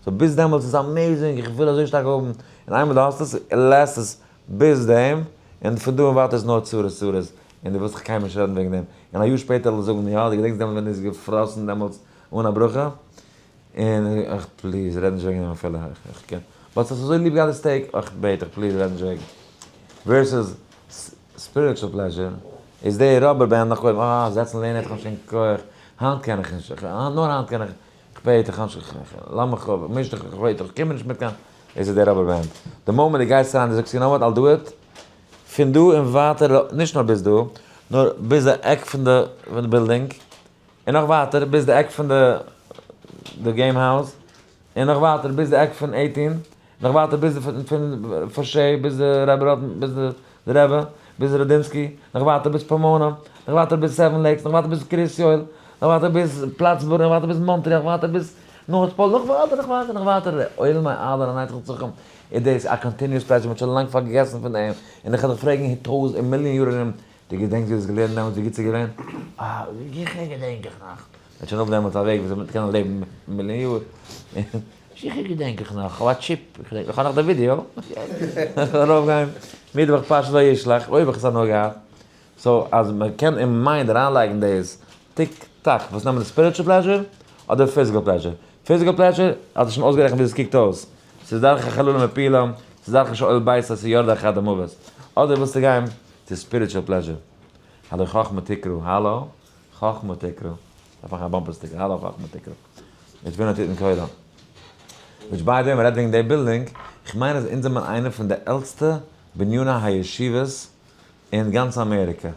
so ביז דעמאלטס איז amazing, איך וויל אזוי שטארק האבן, און איינמאל דו האסט עס, last עס ביז דעם, און פון דא און ווייטער איז נאר צרות צרות, און דו ווילסט זיך קיינמאל נישט רעדן וועגן דעם, און א יאר שפעטער וועל איך זאגן יא, דו געדענקסט דעמאלטס ווען דו ביסט געפראסן דעמאלטס אן א ברכה? און איך please רעד נישט וועגן דעם אפילו, איך קען, but האסט אזוי ליב געהאט די steak, איך בעט דיך please רעד נישט וועגן, versus spiritual pleasure, איז די rubber band נאך קודם, אה, זעצן לערנען האט איך נישט קיין כח, היינט קען איך נישט, נאר היינט קען איך, איך בעט דיך, לאז מיך אפ, מיש דיך, איך בעט דיך, קום מיר נישט מיט קיין, דאס איז די rubber band, די מאמענט דו גייסט אריין דו זאגסט you know what I'll do it, פון דא און ווייטער, נישט נאר ביז דא, נאר ביז די עק פון די בילדינג, און נאך ווייטער ביז די עק פון די game house, און נאך ווייטער ביז די עק פון 18, נאך ווייטער ביז די פון פארשעי ביז די רבי ראטן ביז די רבי, ביז ראדינסקי, נאך ווייטער ביז פאמאנא, נאך ווייטער ביז Seven Lakes, נאך ווייטער ביז קרית יואל, נאך ווייטער ביז פלאטסבורג, נאך ווייטער ביז מאנטריאל, נאך ווייטער ביז North Pole, נאך ווייטער, נאך ווייטער, נאך ווייטער, עולמי עד לנצח נצחים, איז דאס א continuous pleasure, מ'האט שוין לאנג פארגעסן פון דעם, און איך וועל דיך פרעגן טויזנט און מיליאן יאר ארום, דו געדענקסט ווי דו האסט געלערנט דעמאלטס ווי גוט ס'איז געווען? אה, זיכער געדענק איך נאך. מ'וועט שוין האבן דעמאלטס א וועג וויאזוי מ'וועט קענען לעבן מיליאן יאר. זיכער געדענק איך נאך, כ'האב א chip, איך געדענק, איך האב נאך די ווידיאו. ארויפגיין מיטוואך פרשת וישלח, אוי האב איך עס הנאה געהאט. So אז מ'קען אין mind אריינלייגן דאס טיק טאק, וואס נעמען די spiritual pleasure אדער physical pleasure? Physical pleasure האט ער שוין אויסגערעכנט ווי עס קוקט אויס, ס'איז דרכי חללים הפילה, ס'איז דרכי שאול ביתה, ס'איז יורדי חדר מוות. אדער ווילסטו גיין צו spiritual pleasure? הלא חכמה תקרא, האלא חכמה תקרא, דארף מאכן א bumper sticker, הלא חכמה תקרא. ותבונה תתן קולה. Which by the way, מ'רעדט וועגן די בילדינג, איך מיין אז אונז זעמער איינע פון די עלטסטע בניני הישיבות אין גאנץ אמעריקע.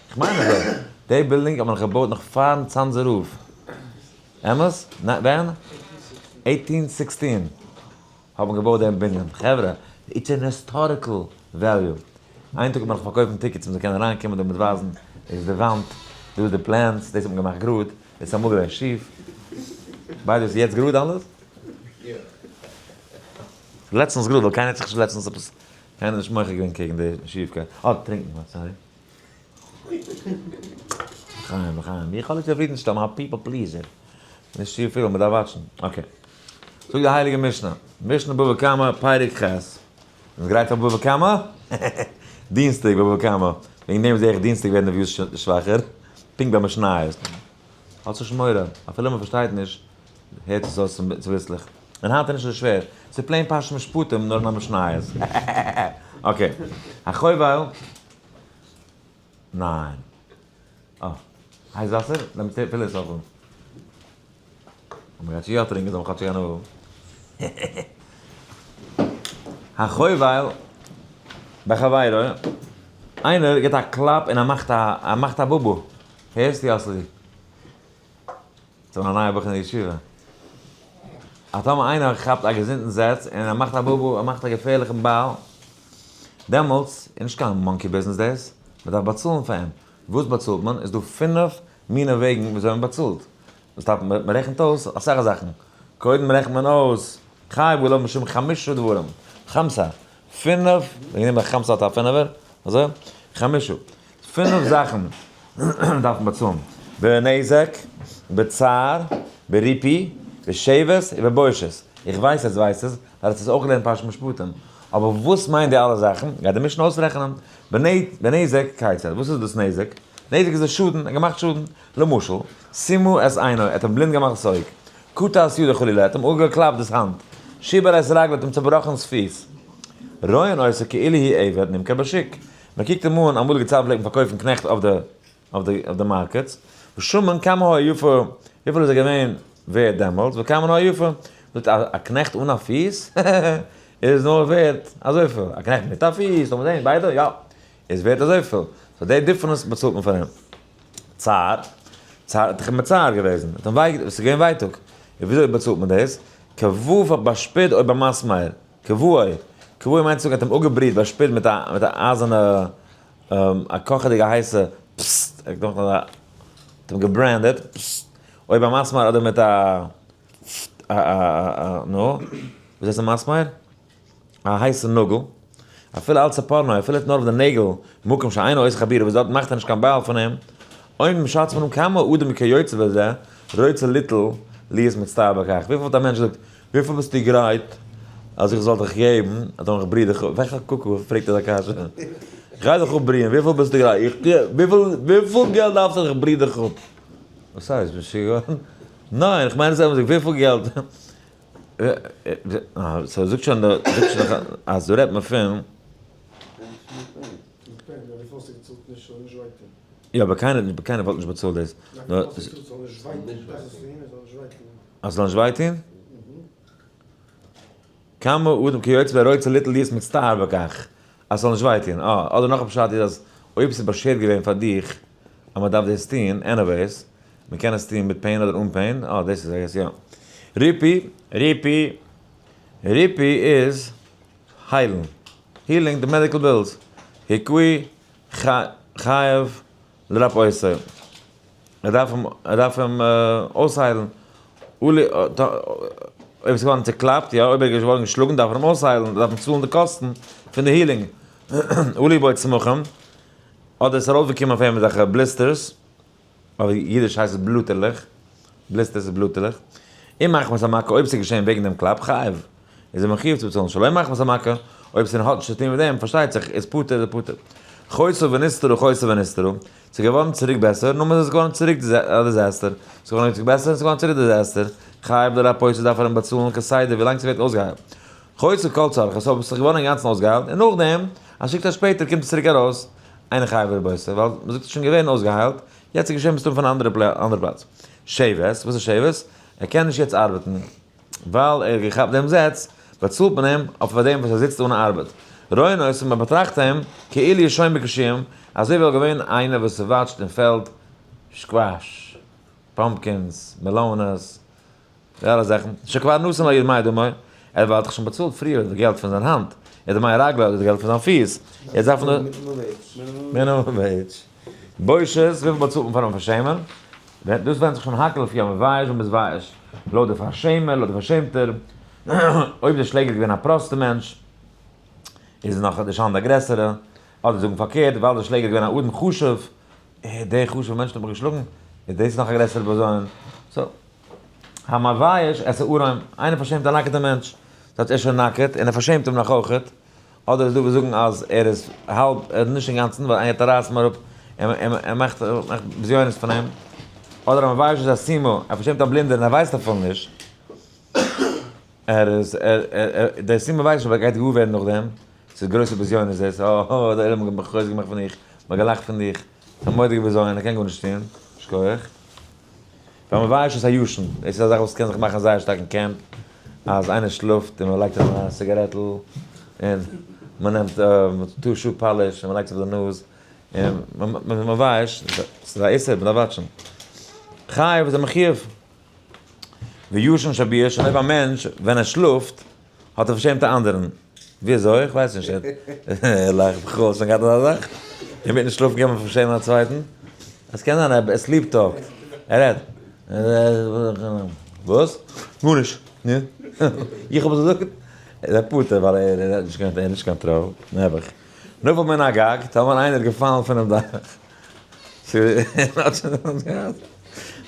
איך מיין אזוי. די בילדינג האט מען נאך געבויט נאך פארן צאנזער רב. אמת? ווען? 1816 האט מען געבויט דעם בנין. חברה, it's an historical value. איין טאג האט מען נאך פארקויפן tickets מ'זאל קענען אריינקומען דא מיט ווייזן. דאס איז די וואנט, דא איז די plans, דאס האט מען געמאכט גראד, דאס איז אמאל געווען שיף. ביי די וועי, ס'איז יעצט גראד אלעס? לעצטנס גראד, ווייל קיינער האט זיך נישט לעצטנס עפעס, קיינער איז נישט מוחה געווען קעגן די שיפקייט. אה, טרינקן, sorry. לחיים, לחיים. איך האב ליב צופרידנשטעלן, I'm a people pleaser. נישט צו פיל, מ'דארף וואטשן. Okay. זאגט די הייליגע משנה, משנה בבא קמא, פרק ח'. ביסט גרייט פאר בבא קמא? דינסטאג בבא קמא. וועגן דעם זע איך דינסטאג ווערן די views שוואכער. פונקט ביי משניות. האטס נישט מורא, אפילו מען פארשטייט נישט, הערט עס אויס צוביסלעך. און היינט איז נישט אזוי שווער, ס'איז plain פרשת משפטים נאר אין א משניות. Okay. החובל. ניין. אה. הייס וואסער? נעם פיל עס אויף. אויב מ'גייט שוין יא טרינקען זאל מען כאטשיג הנאה האבן. החובל בחבירו, איינער גיבט א קלאפ און ער מאכט א, ער מאכט א בובו. הערסט יאסלי? ס'איז א נייע בחור אין ישיבה. אז טאמער איינער כאפט א געזונטן זעץ און ער מאכט א בובו, ער מאכט א געפערליכן בעל, דעמאלטס איז נישט קיין monkey business דאס, מען דארף באצאלן פאר אים. וואס באצאלט מען? איז דא פינף מיני וועגן וויאזוי מען באצאלט. וואס דארף מען? מען רעכנט אויס אסאך זאכן. קודם רעכנט מען אויס חייב עליו משום חמשה דברים. חמסה. פינף, וועגן דעם חמסה האט א פינעווער, אזוי? חמשה. פינף זאכן דארף מען באצאלן, בנזק, בצער, בריפוי, בשבת ובבושת. איך ווייס אז ווייסט עס, ווייל עס איז אויך געלערנט פרשת משפטים. אבער וואס מיינט די אלע זאכן? גייט די משנה אויסרעכענען. בנזק כיצד? וואס איז דאס נזק? נזק איז די שאדן, ער האט געמאכט שאדן. למשל, סימא את עינו, ער האט אים בלינד געמאכט דאס אויג. קטע את ידו חלילה, ער האט אים אפגעקלאפט דאס האנט. שיבר את רגלו, ער האט אים צעבראכן דאס פיס. רואין אותו כאילו הוא עבד נמכר בשוק. מען קוקט אים אן, אמאליגע צייטן פלעגט מען פארקויפן קנעכט אויף די אויף די אויף די markets. ושמן כמה היה יפה, וויפיל איז ער געווען ווערד דעמאלטס, וכמה היה יפה, זאגט א קנעכט אן א פיס איז נאר ווערד אזויפיל, א קנעכט מיט א פיס, לאמיר זען, ביידע, יא, איז ווערד אזויפיל, so די difference באצאלט מען פאר אים. צער, צער האט דאך אים מצער געוועזן, האט אים וויי, עס איז געווען ווייטאג, און וויאזוי באצאלט מען דאס? כוואו בשפוד או במסמר, כוואו, כוואו מיינט צו זאגן ער האט אים אפגעבריהט בשפוד מיט א מיט א אייזערנע א קאכעדיגע הייסע פססט, ער האט געמאכט אזא, האט אים געברענדעט, פססט, או במסמר אדער מיט א א א נו, וואס הייסט א מסמר? א הייסע נאגל, אפילו על צפרנו, אפילו נאר אויף די נעגל, מקום שאינו עושה חבורה, וואס דארט מאכט ער נישט קיין בייל פון אים, אויב משאץ מען אים כמה אדם כיוצא בזה, רוצה ליטול להיות מצטער בכך, וויפיל האט א מענטש געזאגט, וויפיל ביסטו גרייט אז איך זאל דיך געבן, אז איך ברי דיך אפ, וועלכע קוקו פרעגט אזא קשיא, איך גיי דיך אפבריען, וויפיל ביסטו גרייט, איך, וויפיל, וויפיל געלט דארפסטו אז איך ברי דיך אפ? וואס הייסט, ביסט משוגע געווארן? ניין, איך מיין עס אמת'דיג, וויפיל געלט? so זאגט שוין די, זאגט שוין די, אז דא רעדט מען פון. יא אבער קיינער האט נישט, קיינער וואלט נישט באצאלט דאס. אז ס'זאל נישט וויי טון? כמה אדם כיוצא ברוצה ליטול להיות מצטער בכך, אז ס'זאל נישט וויי טון. אה, אדער נאך א פשט איז אז אויב ס'איז באשערט געווען פאר דיך אז מ'דארף דאס טון, anyways, מ'קען עס טון מיט pain אדער אן pain, אה דאס איז I guess יא. ריפוי, ריפוי, ריפוי איז היילן, healing די medical bills, הכהו חייב לרפאותו, ער דארף אים, ער דארף אים אויסהיילן, אולי אויב עס איז געווארן צוקלאפט, יא, אויב ער איז געווארן געשלאגן דארף ער אים אויסהיילן, ער דארף אים צאלן די קאסטן פון די healing, עלו בו צמחים, אדער עס איז ארויפגעקומען אויף אים אזעלכע blisters. אויף אידיש הייסט עס בלוטערלעך, blisters איז בלוטערלעך. אם מחמת המכה, אויב ס'איז געשען וועגן דעם קלאפ, חייב, איז ער מחויב צו באצאלן, שלא מחמת המכה, אויב ס'האט נישט צו טון מיט דעם, פארשטייט זיך, איז פטור, איז ער פטור. חוסה ונסתרה, חוסה ונסתרה, ס'איז געווארן צוריק בעסער, נאכדעם איז עס געווארן צוריק א disaster, ס'איז געווארן צוריק בעסער, ס'איז געווארן צוריק disaster, חייב לרפאותו דארף ער אים באצאלן כסדר ווילאנג ס'ווערט אויסגעהיילט. חוסה כל צרכו, ס'האט זיך געווארן אינגאנצן אויסגעהיילט, און נאכדעם, א שטיק צייט שפעטער קומט עס צוריק ארויס, אינו חייב לרפאותו, ווייל מ'זאגט ס'איז שוין געווען אויסגעהיילט, יעצט איז געשען מסתם פון א אנדערע פלאץ. שבת, וואס איז שבת? ער קען נישט יעצט ארבעטן, ווייל ער האט געכאפט דעם זעץ, באצאלט מען אים אויף פאר דעם וואס ער זיצט אן ארבעט. רואין אותו, מען באטראכט אים, כאילו איז שוין בקשיים, אזוי ווי ער וואלט געווען איינער וואס וואטשט אין פעלד squash, pumpkins, מעלאנעס, די אלע זאכן, שכבר נתן לו דמי דמו, ער וואלט דאך שוין באצאלט פריער די געלט פון זיין האנט, און דמי רגלו אדער די געלט פון זיין פיס, יעצט דארף מען minimum wage. בושת, וויפיל באצאלט מען פארן פארשעמען? דאס ווענדט זיך שוין הכל לפי המבייש והמתבייש, לויט די פארשעמער, לויט די פארשעמטער, אויב דער שלעגער איז געווען א פראסטער מענטש, איז נאך די שאנדע א גרעסערע, אדער זאגן פארקערט, ווייל דער שלעגער איז געווען א אדם חשוב, דער חשוב'ער מענטש האט מיך געשלאגן, איז דאס נאך א גרעסערע בזיון. so, המבייש את הערום, איינער פארשעמט א נאקעטע מענטש, דאס הייסט ער איז שוין נאקעט און ער פארשעמט אים נאך אויכעט, אדער איז דא וואס זאגן אז ער איז האלב, ער איז נישט אינגאנצן, ווייל איינער רייסט אים אראפ, ער מאכט בזיונות פון אים, אדער המבייש את הסומא, ער פארשעמט א בלינדער און ער ווייסט אפילו נישט, ער איז, דער סומא ווייסט נישט אויב ער גייט געוואר ווערן נאכדעם, ס'איז גרויסע בזיונות דאס, אה אה, דער עולם האט מיך חוזק געמאכט פון דיך, מ'האט געלאכט פון דיך, ס'איז א מורא'דיגע בזיון, ער קען גארנישט טון, שכוח. ווייל מ'ווייסט נישט א ישן, דאס איז א זאך וואס קען זיך מאכן זייער שטארק אין קעמפ, אז איינער שלאפט און מ'לייגט אים א סיגארעטל, און מ'נעמט טו shoe polish און מ'לייגט עס אויף די נאז, און מ'ווייסט, ס'איז א איסור, מ'דארף וואטשן. חייב איז א מחיוב. וישן שבייש, און אויב א מענטש ווען ער שלאפט האט ער פארשעמט א אנדערן, ווי אזוי? איך ווייס נישט, ער לאכט, בכלל האסט שוין געהאט אזא זאך? אינמיטן שלאפן קען מען פארשעמען א צווייטן? עס קען זיין ער sleep talkט, ער רעדט, וואס? גארנישט, נו? איך האב עס געזאגט? ער איז א פאטער ווייל ער רעדט נישט קיין, ער איז נישט קיין טראל, נעבעך. נפל מן הגג, טאמער איינער איז געפאלן פונעם דאך.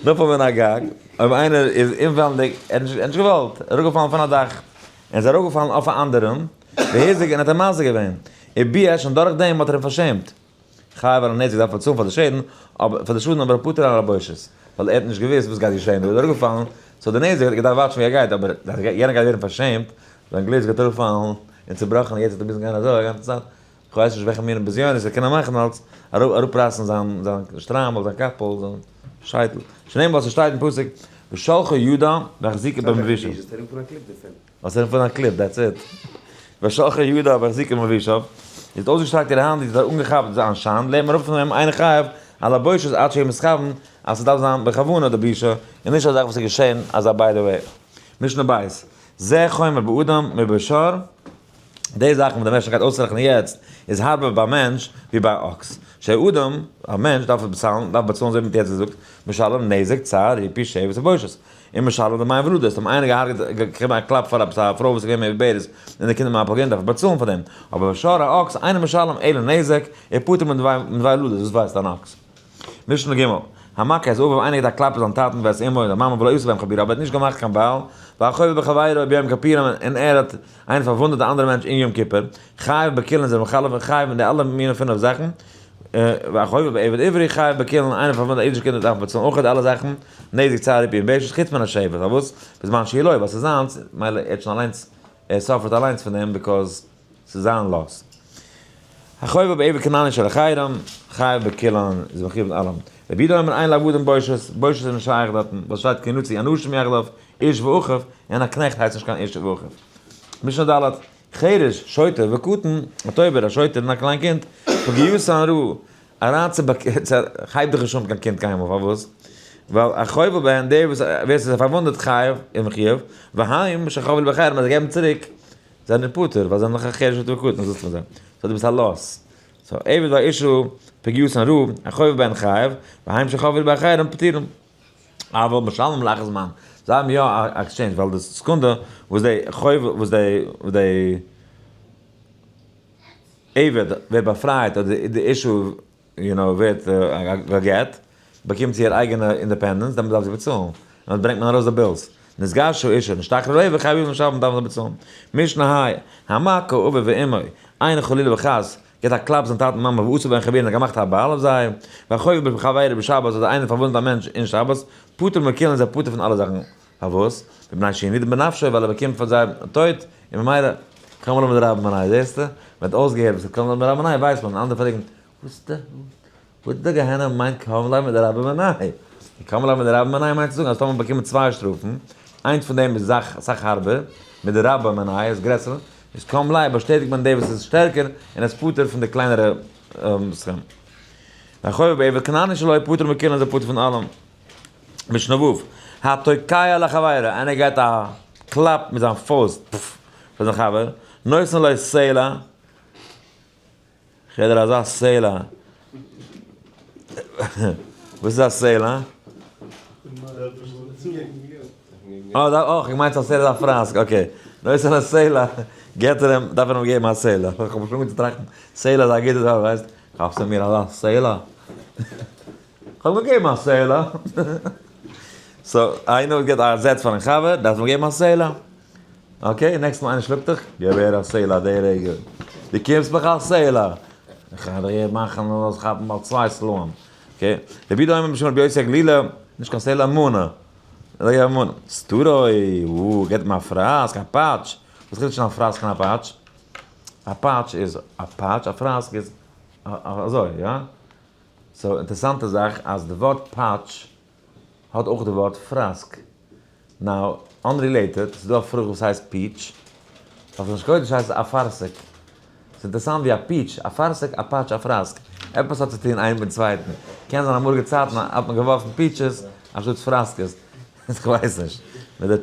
נפל מן הגג, אויב איינער איז אומוועלנדיג, ער האט נישט געוואלט, ער איז אראפגעפאלן פון א דאך, און איז אראפגעפאלן אויף א אנדערעם, והזיק און האט אים מזיק געווען, ובייש און דורך דעם האט ער אים פארשעמט. חייב על הנזק דארף ער צאלן פאר די שעדן, אבער פאר די שאדן אבער פטור על הבושת, ווייל ער האט נישט געוואוסט וואס גייט געשען דא, ער איז אראפגעפאלן, so די נזק האט ער געדארפט וואטשן ווי ער גייט, אבער יענער גייט ווערן פארשעמט, זיין גליטש גייט אראפפאלן און צובראכן, יעצט וועט ער מוזן גיין אזוי א גאנצע צייט. כ'ווייס נישט וועלכע מינע בזיונות ער קען מאכן אלס אראפרייסן זיין שטריימל, זיין קאפל, זיין שייטל. שנאמר וואס עס שטייט אין פסוק, ושלחה ידה והחזיקה במלבושיו. האסט ארום פון א clip, that's it. ושלחה ידה והחזיקה במלבושיו, זי האט אויסגעשטרעקט איר האנט, זי האט אנגעכאפט זיין שאנד, לערנט מען אראפ פון דעם אינו חייב על הבושת עד שיהא מתכוון, אז ס'דארף זיין בכוונה די בושה, און נישט א זאך וואס איז געשען אזא by the way. משנה בית, זה חומר באדם מבשור, די זאכן וואס דער מענטש גייט אויסרעכענען יעצט איז הארבער ביי מענטש ווי ביי אקס. שהאדם, א מענטש דארף באצאלן, דארף באצאלן אזוי ווי מ'האט יעצט געזאגט, משלם נזק צער ריפוי שבת ובושת. און משלם דמי ולדות, אויב איינער געהארגעט געגעבן א קלאפ פאר עפעס א פרוי וואס איז געווען מעוברת און די קינדער מפיל געווען דארף ער באצאלן פאר דעם. אבער בשור א אקס אינו משלם אלא נזק, ער פטור מדמי ולדות, דאס ווייסט אן אקס. משנה ג', המכה את אביו איינער געט א קלאפ אין זיין טאטן ואת אמו און זיין מאמע ולא עשה בהם חבורה אבער ער האט נישט געמאכט קיין בייל, והחובל בחבירו ביום כיפורים און ער האט איינער פארוואונדעט די אנדערע מענטש אין יום כיפור, חייב בכולן איז ער מחלף און חייב אין די אלע מיני פינף זאכן, והחובל בעבד עברי חייב בכולן איינער פארוואונדעט א אידיש קינד דארף באצאלן אויך די אלע זאכן, נזק צער ריפוי און בושת חוץ מן השבט, פארוואס? בזמן שהוא לו, ווייל ס'איז זיינס, מילא ער האט שוין אליינס, ער suffer ט אליינס פון דעם because ס'איז זיין loss. החובל בעבד כנעני של אחרים, חייב בכולן, איז מחויב אין אלעם. רבי יהודה אומר אין לעבדים בושת, בושת איז נישט שייך דארטן, ווייל שטייט כי ינצו אנשים יחדיו, איש ואחיו, און א קנעכט הייסט נישט קיין איש ואחיו. משנה ד', חרש, שוטה, וקטן, א טויבער, א שוטה און א קליין קינד, פגיעתן רעה, אריינצובאקומען, הייב דיך נישט אן מיט קיין קינד קיינמאל, פארוואס? ווייל החובל בהן, דער וואס ווער ס'איז פארוואונדעט חייב און מחויב, והם שחבלו באחרים אז זיי געבן צוריק, זענען פטור, ווייל זיי זענען נאך א חרש שוטה וקטן, וואס ווילסטו פון זיי? so דו ביסט א loss. so עבד ואשה פגיעתן רעה, החובל בהן חייב, והם שחבלו באחרים פטורים. אבל משלמים לאחר זמן, זיי האבן יא א exchange ווייל די סעקונדע וואס די חוב וואס די וואס די עבד ווערט באפרייט אדער די אישו יו נאו ווערט גע'גט באקומט זי איר אייגענע independence דעמאלט דארף זי באצאלן און דאן ברענגט מען ארויס די bills נתגרשה האשה נשתחרר העבד חייבים לשלם דארף מען באצאלן משנה ה' המכה אביו ואמו איינער חלילה וחס געט א קלאפ זיין טאטן מאמע ועשה בהן חבורה און געמאכט א בייל אויף זיי, והחובל בחבירו בשבת אדער איינער פארוואונדעט א מענטש אין שבת, פטור מכולן איז ער פטור פון אלע זאכן, פארוואס? מפני שהוא נידון בנפשו ווייל ער באקומט פאר זיי טויט, און ממילא קם ליה בדרבה מיניה, זעסטו? מען האט אויסגעהערט וואס איז קם ליה בדרבה מיניה ווייסט מען, אנדערע פרעגן וואס די וואס די גיהנום מיינט קם ליה בדרבה מיניה? די קם ליה בדרבה מיניה מיינט צו זאגן אז טאמער באקומט מען צוויי שטראפן, איינס פון דעם איז זאך אסאך הארבער, מדרבה מיניה איז גרעסער, איז קם ליה באשטעטיגט מען דער וואס איז שטערקער און איז פטור פון די קלענערע סכום. והחובל בעבד כנעני שלו פטור מכולן איז ער פטור פון אלעם. משנה ו', התוקע לחבירו, איינער געט א קלאפ מיט זיין פויסט פאר זיין חבר, נותן לו סלע, כ'רעד דיר אזא סלע. וואס איז א סלע? אה, אה, כ'האב געמיינט א סלע איז א פראסק, okay. נותן א סלע, געט ער אים, דארף ער אים געבן א סלע. כ'האב שוין אנגעהויבן צו טראכטן, סלע איז א גוטע זאך, ווייסט? כאפסטו מיר אזא סלע? כ'האב געגעבן א סלע. so, איינער וואס געבט א זעץ פארן חבר, דארף מען געבן א סלע. okay, next מאל איינער שלאגט דיך, געב אהער א סלע די רגע. דו קומסט מיך א סלע. איך גיי דיר מאכן אז זאלסט כאפן באלד צוויי סלעים. okay, רבי יהודה אומר משום רבי יוסי הגלילי, נישט קיין סלע, מנה. מנה. סטרוי, וואו, געבט מיר א פראסק, א פאטש. וואס חילוק צווישן א פראסק און א פאטש? א פאטש איז א פאטש, א פראסק איז אזוי, יא? so, אינטערעסאנטע זאך אז די ווארט פאטש האט אויך די ווארט פראסק. now, unrelated, ס'איז דא א פרוכט וואס הייסט peach, אויף לשון קודש הייסט עס אפרסק. ס'איז אינטערעסאנט ווי א peach, אפרסק, א פאטש, א פראסק. עפעס האט צו טון איינער מיטן צווייטן. קען זיין אמאליגע צייטן האט מען געווארפן peaches אנשטאטס פראסקעס. כ'ווייס נישט. די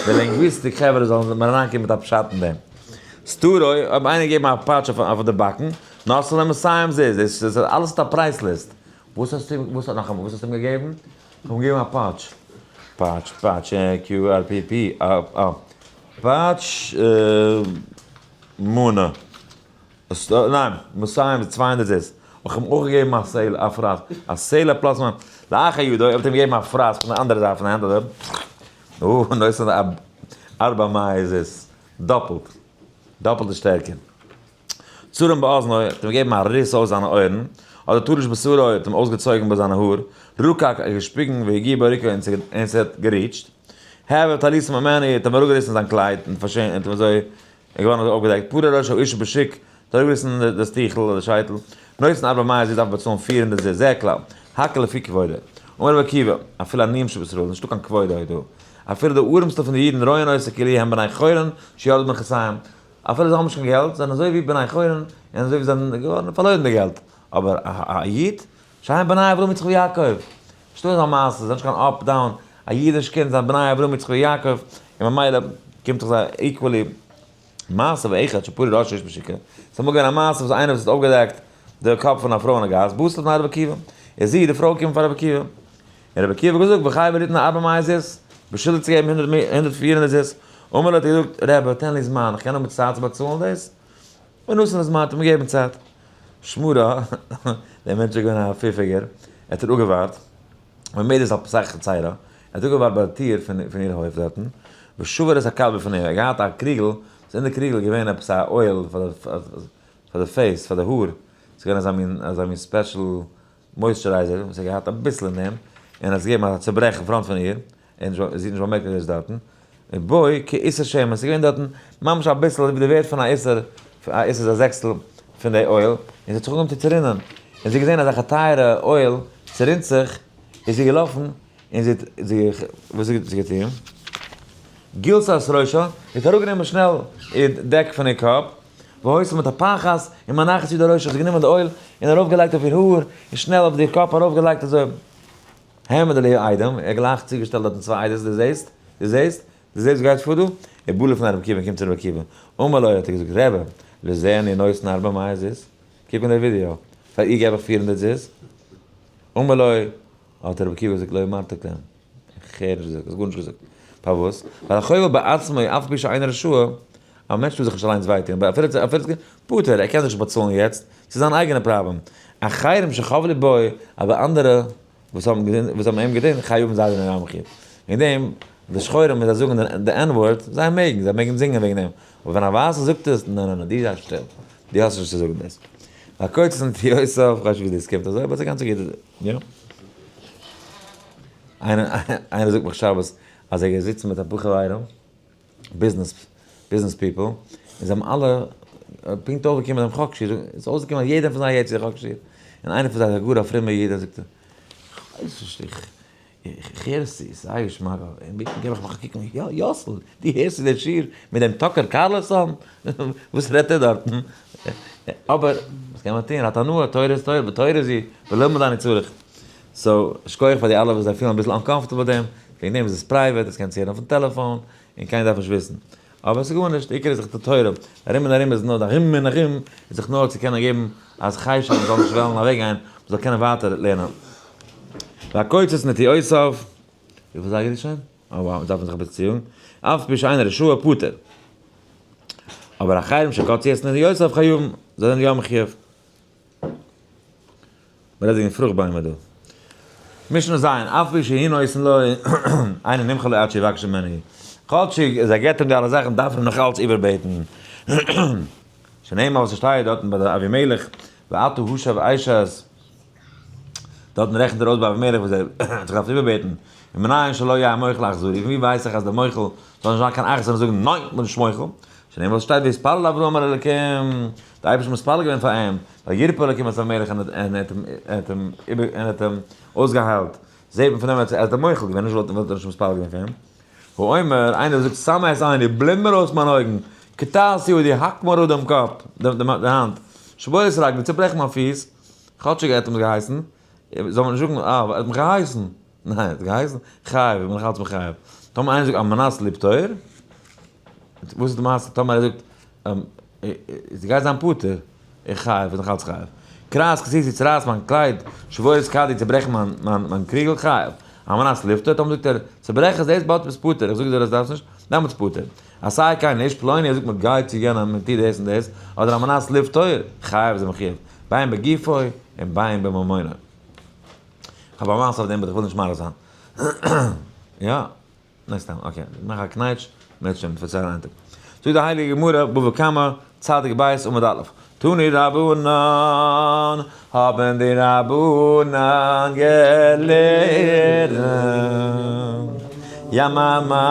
linguistic חברה זאלן מיר אריינקומען מיט א פשט אין דעם. סטרוי, אויב איינער געבן א פאטש אויף די באקן, נתן לו מאתים זוז. דאס איז אלעס האט א price list. וואס האסטו אים, וואס, נאכאמאל, וואס האסטו אים געגעבן? כ'האב אים געגעבן א פאטש. פאטש, פאטש, Q R P P, א, פאטש, מנה. ניין, מאתים איז 200 זוז. איך האב אים אויך געגעבן א סלע, א פראסק. א סלע plus מנה. לאחר ידו, ער האט אים געגעבן א פראסק פון די אנדערע זייט פון די הענט, אזוי. אוי, דאס איז א ארבע מאות זוז. דאפלט. דאפלט די שטערקער. צרם באזנו, האט אים געגעבן א ריס אויס זיינע אויערן, אדער תלש בשערו, האט אים אויסגעצויגן ביי זיינע האר, רקק, ער האט געשפיגן, והגיע ברקה, און ס'האט געריטשט. העביר טליתו ממנו, האט אים אראפגעריסן זיין קלייד, און פארשעמט, און אזוי איז געווארן אזוי אויפגעדעקט, פרע ראש האשה בשוק. האט אראפגעריסן דאס טיכל אדער שייטל, נותן ארבע מאות זי דארף באצאלן 400 זוז, זה הכלל, הכל לפי כבודו. אמר רבי עקיבא, אפילו עניים שבישראל, נישטא קיין כבוד דא, אפילו די ארעמסטע פון די אידן רואין אותו כאילו הם בני חורין שירדו מנכסיהם, אפילו זיי האבן נישט קיין געלט, זענען אזוי ווי בני חורין, און אזוי ווי זיי זענען געווארן פארלוירן די געלט, אבער א איד, שהם בני אברהם יצחק ויעקב, נישטא אזא מעשה, זיי זענען נישט קיין up down, א אידיש קינד זענען בני אברהם יצחק ויעקב, און ממילא קומט זיך זיי equally מעשה באחד שפרע ראשו איש בשוקא, ס'איז אמאל געווען א מעשה וואס איינער וואס האט אויפגעדעקט די קאפ פון א פרוי אין די גאס, באת לפני רבי עקיבא, איז זי, די פרוי, געקומען פאר רבי עקיבא, און רבי עקיבא האט געזאגט, וחייבו ליתן ארבע מאות זוז, באשולדיגט צו געבן הונדערט 400 זוז, אמר לו האט ער געזאגט, רבי, תן לי זמן, איך קען האבן צייט צו באצאלן דאס? ונתן לו זמן, האט אים געגעבן צייט. שמרה, דער מענטש איז געווען א פיפיגער, ער האט איר אפגעווארט, ועומדת על פתח חצרה, ער האט אפגעווארט ביי די טיר פון איר הויף דארטן, ושבר את הכד בפניה, ער האט געהאט א קריגל, וואס אין די קריגל איז געווען עפעס א oil פאר די face, פאר די האר, ס'איז געווען אזא מין special moisturizer וואס ער האט געהאט אביסל אין דעם, און ער האט עס געגעבן א צוברעך אין front פון איר, און זי האט נישט באמערקט אז ער איז דארטן, ובו כאיסר שמן, ס'איז געווען דארטן ממש אביסל אזוי ווי די ווערד פון א איסר, א איסר איז א זעקסטל פון די oil, און זי האט זיך אנגעהויבן צו צערינען, און זי האט געזען אזעלכע טייערע oil צערינט זיך, איז זי געלאפן און זי האט זיך, וואס האט זי געטון? גילתה את ראשה, זי האט אראפגענומען שנעל איר דעק פון איר קאפ, והיתה מטפחת ומנחת ידה על ראשה, זי האט גענומען די oil און ארויפגעלייגט אויף איר האר, און שנעל אויף די קאפ ארויפגעלייגט אזוי. העמד עליה עדים, ער האט גלייך צוגעשטעלט דארטן צוויי עדות, דו זעסט? דו זעסט? דו זעסט וואס גייט פאר דא? ובא לפני רבי עקיבא, קומט צו רבי עקיבא, אמר לו, האט ער געזאגט, רבי, לזה אני נותן ארבע מאות זוז, קוק אין די ווידיאו, פאר איר געב איך 400 זוז, אמר לו, האט רבי עקיבא געזאגט, לא אמרת כלום, איך הער נישט וואס דו זאגסט, האסט גארנישט געזאגט, פארוואס? ווייל החובל בעצמו אף על פי שאינו רשאי, א מענטש טאר זיך נישט אליינס וויי טון, אבער אפילו אפילו פטור, ער קען זיך נישט באצאלן יעצט, ס'איז זיין אייגענע פראבלעם. אחרים שחבלו בו, אבער אנדערע וואס האבן געטון, וואס האבן אים געטון, חייבים זיי זענען יא מחויב. וועגן דעם, די שחורים ווען זיי זאגן די N-word, זיי מעגן, זיי מעגן זינגען וועגן דעם. אבער ווען א ווייסער זאגט עס, נע נע נע, דו זיי שטיל, דו האסט נישט צו זאגן דאס. והקוצץ נטיעותיו, כ'ווייס נישט ווי דאס קומט אזוי, אבער ס'איז גאנץ א גוטע, יא. איינער זאגט מיך שבת אז ער גייט זיצן מיט אפאר חברים, business business people, און זיי האבן אלע פונקט אויפגעקומען דעם חק שיעור, עס איז אויסגעקומען אז יעדער פון זיי הערט צו די חק שיעור, און איינער פון זיי איז א גאר א פרומער איד, ער זאגט, איך ווייס נישט, איך איך הער עס צו, עס איז זייער געשמאק, אבער אינמיטן געב איך מיך א קוק און יא, יאסל, דו הערסט צו דעם שיעור מיט דעם טאקער קארלסאן? וואס רעדט ער דארטן? אבער וואס קען מען טון, ער האט הנאה, תורה איז תורה, ותורה זו, וללמוד אני צריך. so, שכוח פאר די אלע וואס זיי פילן אביסל uncomfortable מיט דעם, וועגן דעם איז עס private, עס קענסטו הערן אויפן טעלעפאן, און קיינער דארף נישט וויסן. אבער עס איז גארנישט, די עיקר איז זיך די תורה, ארום און ארום איז נאר די ארום און ארום, איז זיך נאר צו קענען געבן אז חשק מען זאל נישט וועלן אוועק גיין, מען זאל קענען ווייטער לערנען. והקוצץ נטיעותיו, וויפיל זייגער איז שוין? אה וואו, דארף מען זיך אביסל צויאגן, אף פי שאינו רשאי פטור. אבער אחרים שקצצו את נטיעותיו חייבים, זיי זענען יא מחויב. מ'רעדט וועגן פרוכט ביימער דא. משנה ז', אף פי שהוא נותן לו, אינו נמחל לו עד שיבקש ממנו. כאטשיג אז ער געבט אים די אלע זאכן דארף ער אים נאך אלץ איבערבעטן. שנאמר וואס ס'שטייט דארטן ביי די אבימלך, ואתה השב אשת, דארטן רעכנט ער אויס ביי אבימלך וואס ער האט זיך געדארפט איבערבעטן, ומנין שלא יהא מוחל אכזרי, פון ווי ווייס איך אז דער מוחל זאל נישט זיין קיין אכזר און זאגן ניין, כ'בין נישט מוחל. שנאמר וואס שטייט ויתפלל אברהם אל אלקים, דער אייבערשטער מתפלל געווען פאר אים, וירפא אלקים את אבימלך און ער האט אים אויסגעהיילט, זעט מען פון דעם אז ער האט אים מוחל געווען, נישט וואלט ער נישט מתפלל געווען פאר אים. האומר, איינער וואס זאגט סמא את עיני, בלינד מיר אויס מיינע אויגן, קטע את ידי, האק מיר אראפ דעם קאפ, די האנט, שבור את רגלי, צוברעך מיין פיס, כאטשיג ער האט אים געהייסן, זאל מען נישט זאגן אה, ער האט מיך געהייסן, ניין, ער האט געהייסן, חייב, איך בין נאך אלץ מחייב. טאמער איינער זאגט על מנת לפטור, וואס איז די מעשה טאמער ער זאגט דו גייסט זיין פטור, איך חייב, איך בין נאך אלץ חייב. קרע את כסותי, צורייס מיין קלייד, שבור את כדי, צוברעך מיין קריגל, חייב. על מנת לפטור, טאמער זאגט ער, צוברעך עס, דאס באלד ביסט פטור, איך זאג דיר אז דארפסט נישט, דעמאלטס פטור. עשה כן לאיש פלוני, ער זאגט מען גייט צו יענעם און טוט דאס און דאס, אדער על מנת לפטור, חייב איז ער מחויב, בין בגופו און בין בממונו. כ'האב א מעשה אויף דעם but איך וויל נישט מאריך זיין. יא? next time, okay. מאך א קנייטש, מ'וועט שוין פארציילן איין טאג. זאגט די הייליגע גמרא, בבא קמא, צדיק בית עמוד א', תנו רבנן, האבן די רבנן געלערנט, יממממממ,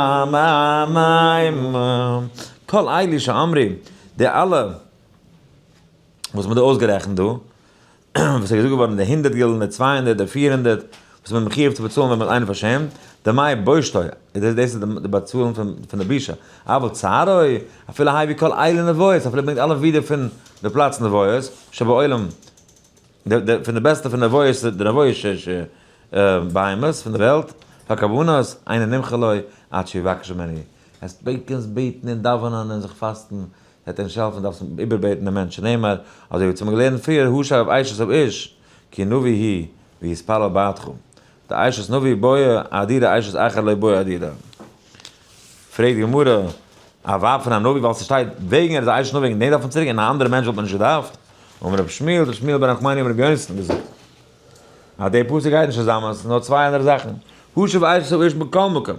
כל אלו שאמרו, די אלע. וואס מען האט דא אויסגערעכנט דא, וואס איז געזאגט געווארן די 100 גילדן, די 200, די 400, וואס מען מחויב צו באצאלן ווען מען האט איינעם פארשעמט, דמי בושתו, דאס איז די באצאלן פון די בושה, אבל צערו, אפילו הביא כל אלו נביות, אפילו ברענגט אלע ווידער פון די פלאץ נביות, שבעולם, פון די בעסטע פון נביות, די נבואישע בהמות פון די וועלט, פאר קרבנות, אינו נמחל לו עד שיבקש ממנו. עס קענסט בעטן און דאווענען און זיך פאסטן, וועט דיר נישט העלפן, דארפסט איבערבעטן דעם מענטש, שנאמר, אזוי ווי האבן געלערנט פריער, השב אשת האיש, כי נביא היא, ויתפלל בעדך. די אשת נביא בעיא אהדורי אשת אחר לא בעיא אהדורי. פרעגט די גמרא, א ווייב פון א נביא ווייל ס'שטייט וועגן ער איז א אשת נביא וועגן דעם דארף מען צוריק און א אנדערע מענטש וואלט מען נישט געדארפט. אמר רבי שמואל, רבי שמואל בר נחמני אמר רבי יונתן געזאגט, אז די פסוק גייט נישט צוזאמען, ס'איז נאר צוויי אנדערע זאכן. השב אשת האיש בכל מקום.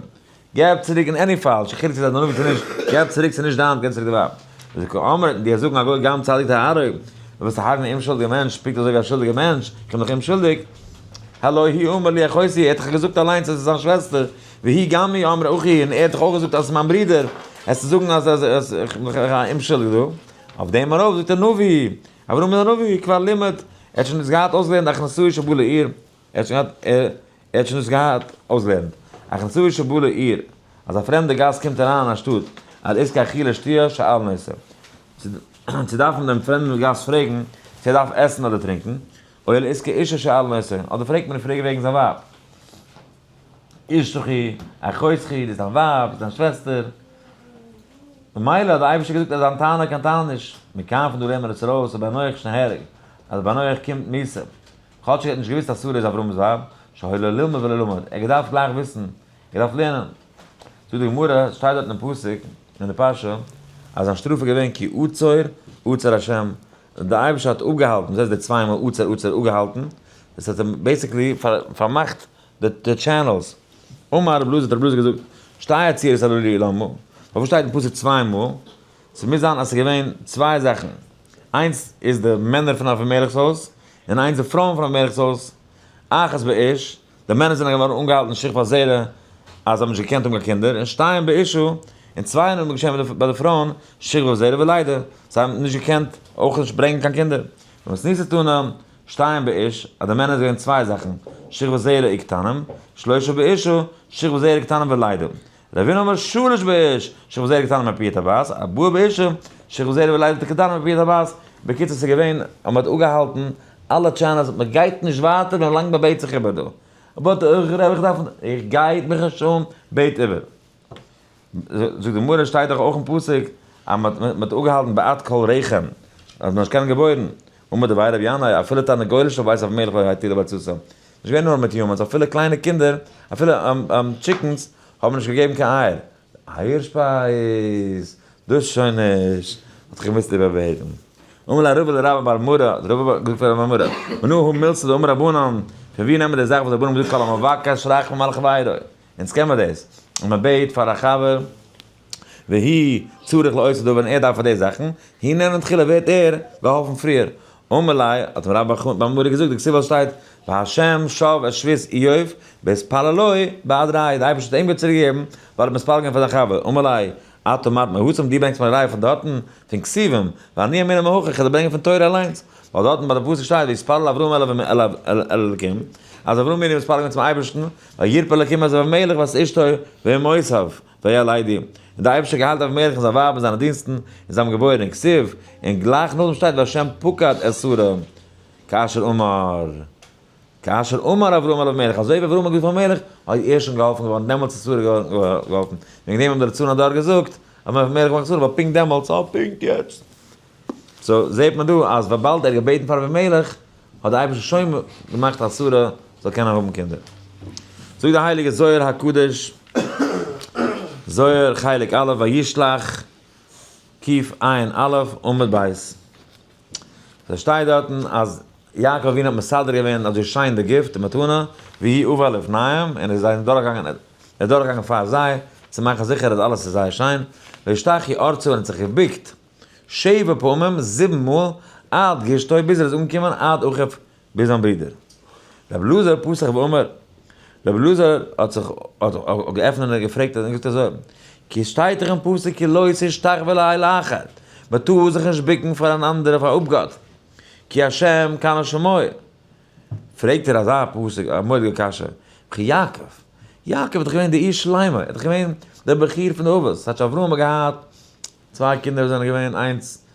געב צוריק אין any פאל, נישט קיין חילוק צו ס'איז א נביא צו נישט, געב צוריק ס'איז נישט דיין, געב צוריק די ווייב. איז קאמר, די זאגן א גוי גם צדיק תהרוג, דו ווילסט הרג'נען א אומשולדיגע מענטש, פונקט אזוי ווי א שולדיגע מענטש, איך בין דאך אומשולדיג. הלא הוא אמר לי אחותי, ער האט דאך געזאגט אליינס אז עס איז זיין שוועסטער, והיא גם היא אמרה אחי, און ער האט דאך אויך געזאגט אז עס איז מיין ברודער, עס צו זאגן אז אז איך בין דאך א אומשולדיג דא. אויף דעם ארויף זאגט דער נביא, אברהם איז א נביא, כבר לימד, ער האט שוין דאס געהאט אויסגעלערנט הכנסתו שבא לעיר, ער האט שוין געהאט ער האט שוין דאס געהאט אויסגעלערנט הכנסתו שבא לעיר, אז א פרעמדע גאסט קומט אריין אין א שטאט, על עסקי אכילה שתיה שאל נושא, צו דארף מען דעם פרעמדן גאסט פרעגן צו ער דארף עסן אדער טרינקען, או על עסקי אשה שאל נושא, אדער פרעגט מען אים פרעגן וועגן זיין ווייב, אשתך היא, אחותך היא, דאס איז דיין ווייב, דאס איז דיין שוועסטער. ממילא האט דער אייבערשטער געזאגט אז זיין טענה קיין טענה נישט, מכאן פון דא לערנט מען עס ארויס אז ביי נח שנהרג, אז ביי נח קומט מיתה, כאטש ער האט נישט געוואוסט אז שרה איז אברהם'ס ווייב, שהיה לו ללמוד וללמד, ער האט געדארפט גלייך וויסן, ער געדארפט לערנען. זאגט די גמרא, שטייט דארט אין פסוק, אין די פרשה, אז זיין שטראף איז געווען כי עצור עצר השם, דער אייבערשטער האט אפגעהאלטן, דאס הייסט די צוויי מאל עצר עצר אפגעהאלטן, דאס האט אים basically פארמאכט די channels. אמר רב אלעזר האט רב אלעזר געזאגט, שתי עצירות הללו למה, פארוואס שטייט אין פסוק צוויי מאל? ס'מוז זיין אז ס'איז געווען צוויי זאכן, איינס איז די מענער פון אבימלך'ס הויז, און איינס די פרויען פון אבימלך'ס הויז, אחת באיש, די מענער זענען געווארן אנגעהאלטן שכבת זרע אז זיי האבן נישט געקענט האבן קיין קינדער, און שתיים באשה, און צוויי האבן געשען ביי די פרויען, שכבת זרע ולידה, זיי האבן נישט געקענט אויך נישט ברענגען קיין קינדער. במתניתא תנא, שתיים באיש, אז די מענער איז געווען צוויי זאכן, שכבת זרע וקטנים, שלושה באשה, שכבת זרע קטנים ולידה. רבינא אמר שלש באיש, שכבת זרע קטנים מפי הטבעת, ארבעה באשה, שכבת זרע ולידה קטנים מפי הטבעת. בקיצור ס'איז געווען אז מ'האט אפגעהאלטן אלע channels, מ'גייט נישט ווייטער ווי לאנג מ'בעט זיך איבער דא. but רבי איך דארף, איך גיי מיך נישט אן, בעט איבער. זאגט די גמרא שטייט דאך אויך אין פסוק אז מ'האט אפגעהאלטן בעד כל רחם אז מ'זאל נישט קענען געבוירן, אמר דבי רבי ינאי אפילו תרנגולת של בית אבימלך לא הטילה ביצתה, נישט געווען נאר מיט humans אפילו קליינע קינדער אפילו chickens האבן נישט געגעבן קיין אייער, אייער שפייז דאס שוין נישט, האט זיך געמוזט איבערבעטן. אמר ליה רבא לרבה בר מרא, האט רבא געזאגט פאר רבה בר מרא, מנא הא מילתא דאמר רבנן, פון ווי נעמען די זאך וואס רבנן האבן געזאגט כל המבקש רחמים על חברו, אונז קען מיר דאס, און מען בעט פאר א חבר, והוא צריך לאותו דבר און ער דארף פאר די זאכן, הוא נענה תחילה ווערט ער געהאלפן פריער. אמר ליה, האט אים רבה בר מרא געזאגט, דכתיב וואס שטייט, והשם שב את שבות איוב, בהתפללו בעד רעהו, די אייבערשטער האט אים גוט צוריק געגעבן, ווייל ער האט מתפלל געווען פאר זיין חבר. אמר ליה, אתה אמרת מהתם, דו ברענגסט מיר א ראיה פון דארטן, פון כתובים, ואני אמינא מהכא, איך וועל דיר ברענגען פון תורה אליינס. ווייל דארטן ביי די פסוק שטייט ויתפלל אברהם אל אלקים, אז אברהם אבינו איז מתפלל געווען צום אייבערשטן, וירפא אלקים את אבימלך ואת אשתו ואמותיו, וילדו, און דער אייבערשטער האט געהיילט אבימלך און זיין ווייב און זיינע דינסטן, און זיי האבן געבוירן און כתיב, און גלייך נאכדעם שטייט והשם פקד את שרה, כאשר אמר, כאשר אמר אברהם אל אבימלך, אזוי ווי אברהם האט געזאגט פאר אבימלך, האט ער שוין געהאלפן געווארן, דעמאלטס איז שרה געהאלפן, וועגן דעם האבן די ליצני הדור געזאגט, אז אבימלך מאכט שרה, ווייל פונקט דעמאלטס, אה פונקט יעצט. so זעט מען דא אז וויבאלד ער האט געבעטן פאר אבימלך, האט דער אייבערשטער שוין געמאכט אז שרה זאל קענען האבן קינדער. זאגט דער הייליגער זוהר הקדוש, זוהר חלק א' וישלח קע"א עמוד ב'. עס שטייט דארטן אז יעקב אבינו האט מסדר געווען אזוי שיין די gift, די מתנה, ויהי עבר לפניהם, און ער איז זיי דורכגעגאנגען, ער איז דורכגעגאנגען פאר זיי, צו מאכן זיכער אז אלעס איז זייער שיין, וישתחו ארצה און האט זיך געבוקט שבע פעמים, זיבן מאל, עד גשתו, ביז ער איז אנגעקומען עד אחיו, ביז זיין ברודער. רבי אלעזר פתח ואמר, רבי אלעזר האט זיך האט געעפנט און געפרעגט און געזאגט אזוי, כי שטייט דאך אין פסוק כי לא תשתחוה לאל אחר, מען טאר זיך נישט בוקן פאר אן אנדערע פאר אפגאט. כי השם קנא שמו. פרעגט ער אזא פסוק, א מורא'דיגע קשיא, וכי יעקב, יעקב איז דאך געווען די איש שלימה, ער איז דאך געווען דער בחיר פון די אבות, ס'טייטש אברהם האט געהאט צוויי קינדער וואס זענען געווען איינס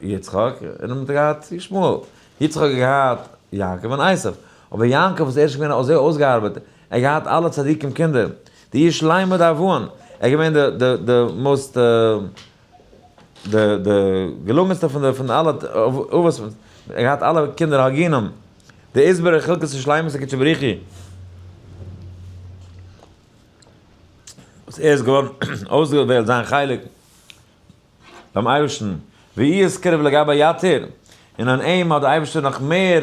יצחק, און האט געהאט ישמעאל, יצחק האט געהאט יעקב און עשו, אבער יעקב איז ערשט געווען אזוי אויסגעארבעט, ער האט געהאט אלע צדיקים קינדער, די איש שלימה דאבהן, ער איז געווען די די most די די געלונגענסטע פון די פון אלע אבות, ער האט געהאט אלע קינדער הגונים, די איזבערע חלקות שלימות הקדוש ברוך הוא, וואס ער איז געווארן אויסגעוועלט זיין חלק ביים אייבערשטן, ואי איז קרב לגבי יתיר, און אן אים האט דער אייבערשטער נאך מער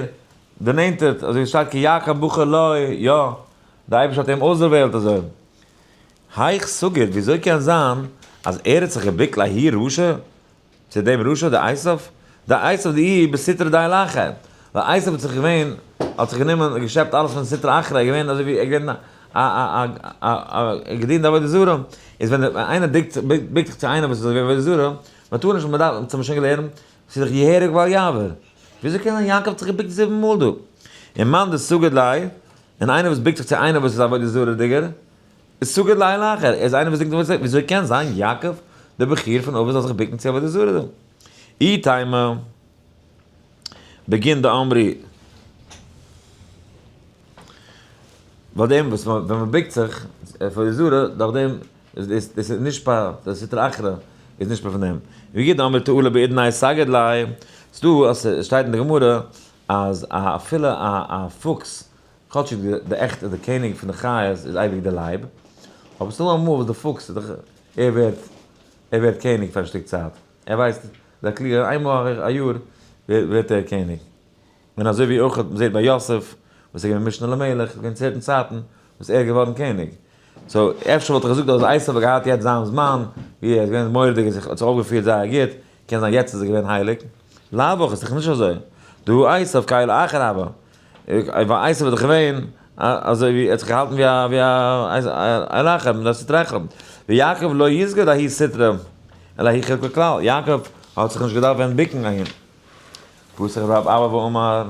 דערנענטערט, אזוי ווי עס שטייט כי יעקב בחר לו, יא, דער אייבערשטער האט אים אויסדערוועלט אזוי. היאך סגיד, וויאזוי קען זיין אז ער האט זיך געבוקט לההוא רשע, צו דעם רשע די עשיו, די עשיו די בסתרא די לאחר, ווייל עשיו האט זיך געווען, האט זיך גענומען און געשעפט אלעס פון סתרא אחרא, ער איז געווען אזוי ווי ער איז געווען א א א א געדינט די עבודה זרה, איז ווען איינער בוקט בוקט זיך צו איינער וואס איז אזוי ווי עבודה זרה, מען טאר נישט, מען דארף, אונז האבן שוין געלערנט, ס'איז דאך יהרג ואל יעבור, וויאזוי קען זיין יעקב האט זיך געבוקט זיבן מאל דא? און מאן דסגיד ליה, און איינער וואס בוקט זיך צו איינער וואס איז עבודה זרה'דיגער, איז סגיד ליה לאחר, ער איז איינער וואס דינט עבודה זרה, וויאזוי קען זיין יעקב דער בחיר פון אבות זאל זיך בוקן צו עבודה זרה דא? אי תימא בגין דאמרי, ווייל דעם וואס ווען מען בוקט זיך עבודה זרה, דורך דעם איז דאס דאס איז נשפע, דאס סטרא אחרא איז נשפע פון דעם. ווי דאמרי תעלה בעידנא סגיד ליה, ס'דא אז ס'שטייט אין די גמרא אז אפילו א פוקס כאטשיג די עכטע די קעניג פון די חיות איז אייביג די לייב, אבער ס'דא אמאל וואס די פוקס איז דאך ער ווערט ער ווערט קעניג פאר א שטיק צייט, ער ווייסט דער קלוגער איינמאל א יאר ווערט ער קעניג, און אזוי ווי אויך מ'זעט ביי יוסף וואס איז געווען משנה למלך, איז געווען certain צייטן וואס ער איז געווארן קעניג, so אפשר וואלט איך געזאגט אז עשו האט געהאט יעצט זיין זמן ווי ער איז געווען מורא'דיג און האט זיך אויפגעפירט זייער גוט, קען זיין יעצט איז ער געווען הייליג, לאו הכי איז דאך נישט אזוי, דהא עשו כאל אחר הוה, ווייל עשו איז דאך געווען אזוי ווי ער האט זיך געהאלטן ווי א ווי א אל אחר מיט א סטרא אחרא, ויעקב לא יסגוד ההיא סטרא אלא ההיא חלקא כלל, יעקב האט זיך נישט געדארפט ווען בוקן אהין. פתח רב אבא ואמר,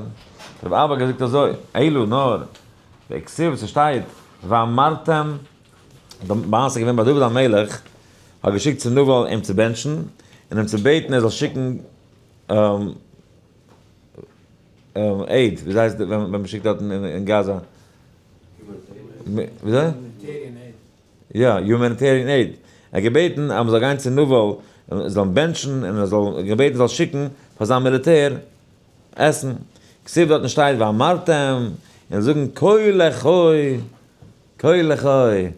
רב אבא האט געזאגט אזוי, אלא נאר, והכתיב ס'שטייט, ואמרתם, די מעשה איז געווען ביי דוד המלך האט געשיקט צו נבל אים צו בענטשן, און אים צו בעטן ער זאל שיקן aid, וויאזוי הייסט ווען מען שיקט דארטן אין גאזא? וויאזוי? יא, humanitarian aid. ער האט געבעטן אז מען זאל גיין צו נבל און זאל אים בענטשן און ער זאל געבעטן זאל שיקן פאר זיין מיליטער עסן. כתיב דארטן שטייט ואמרתם און זאגן כה לחי כה לחי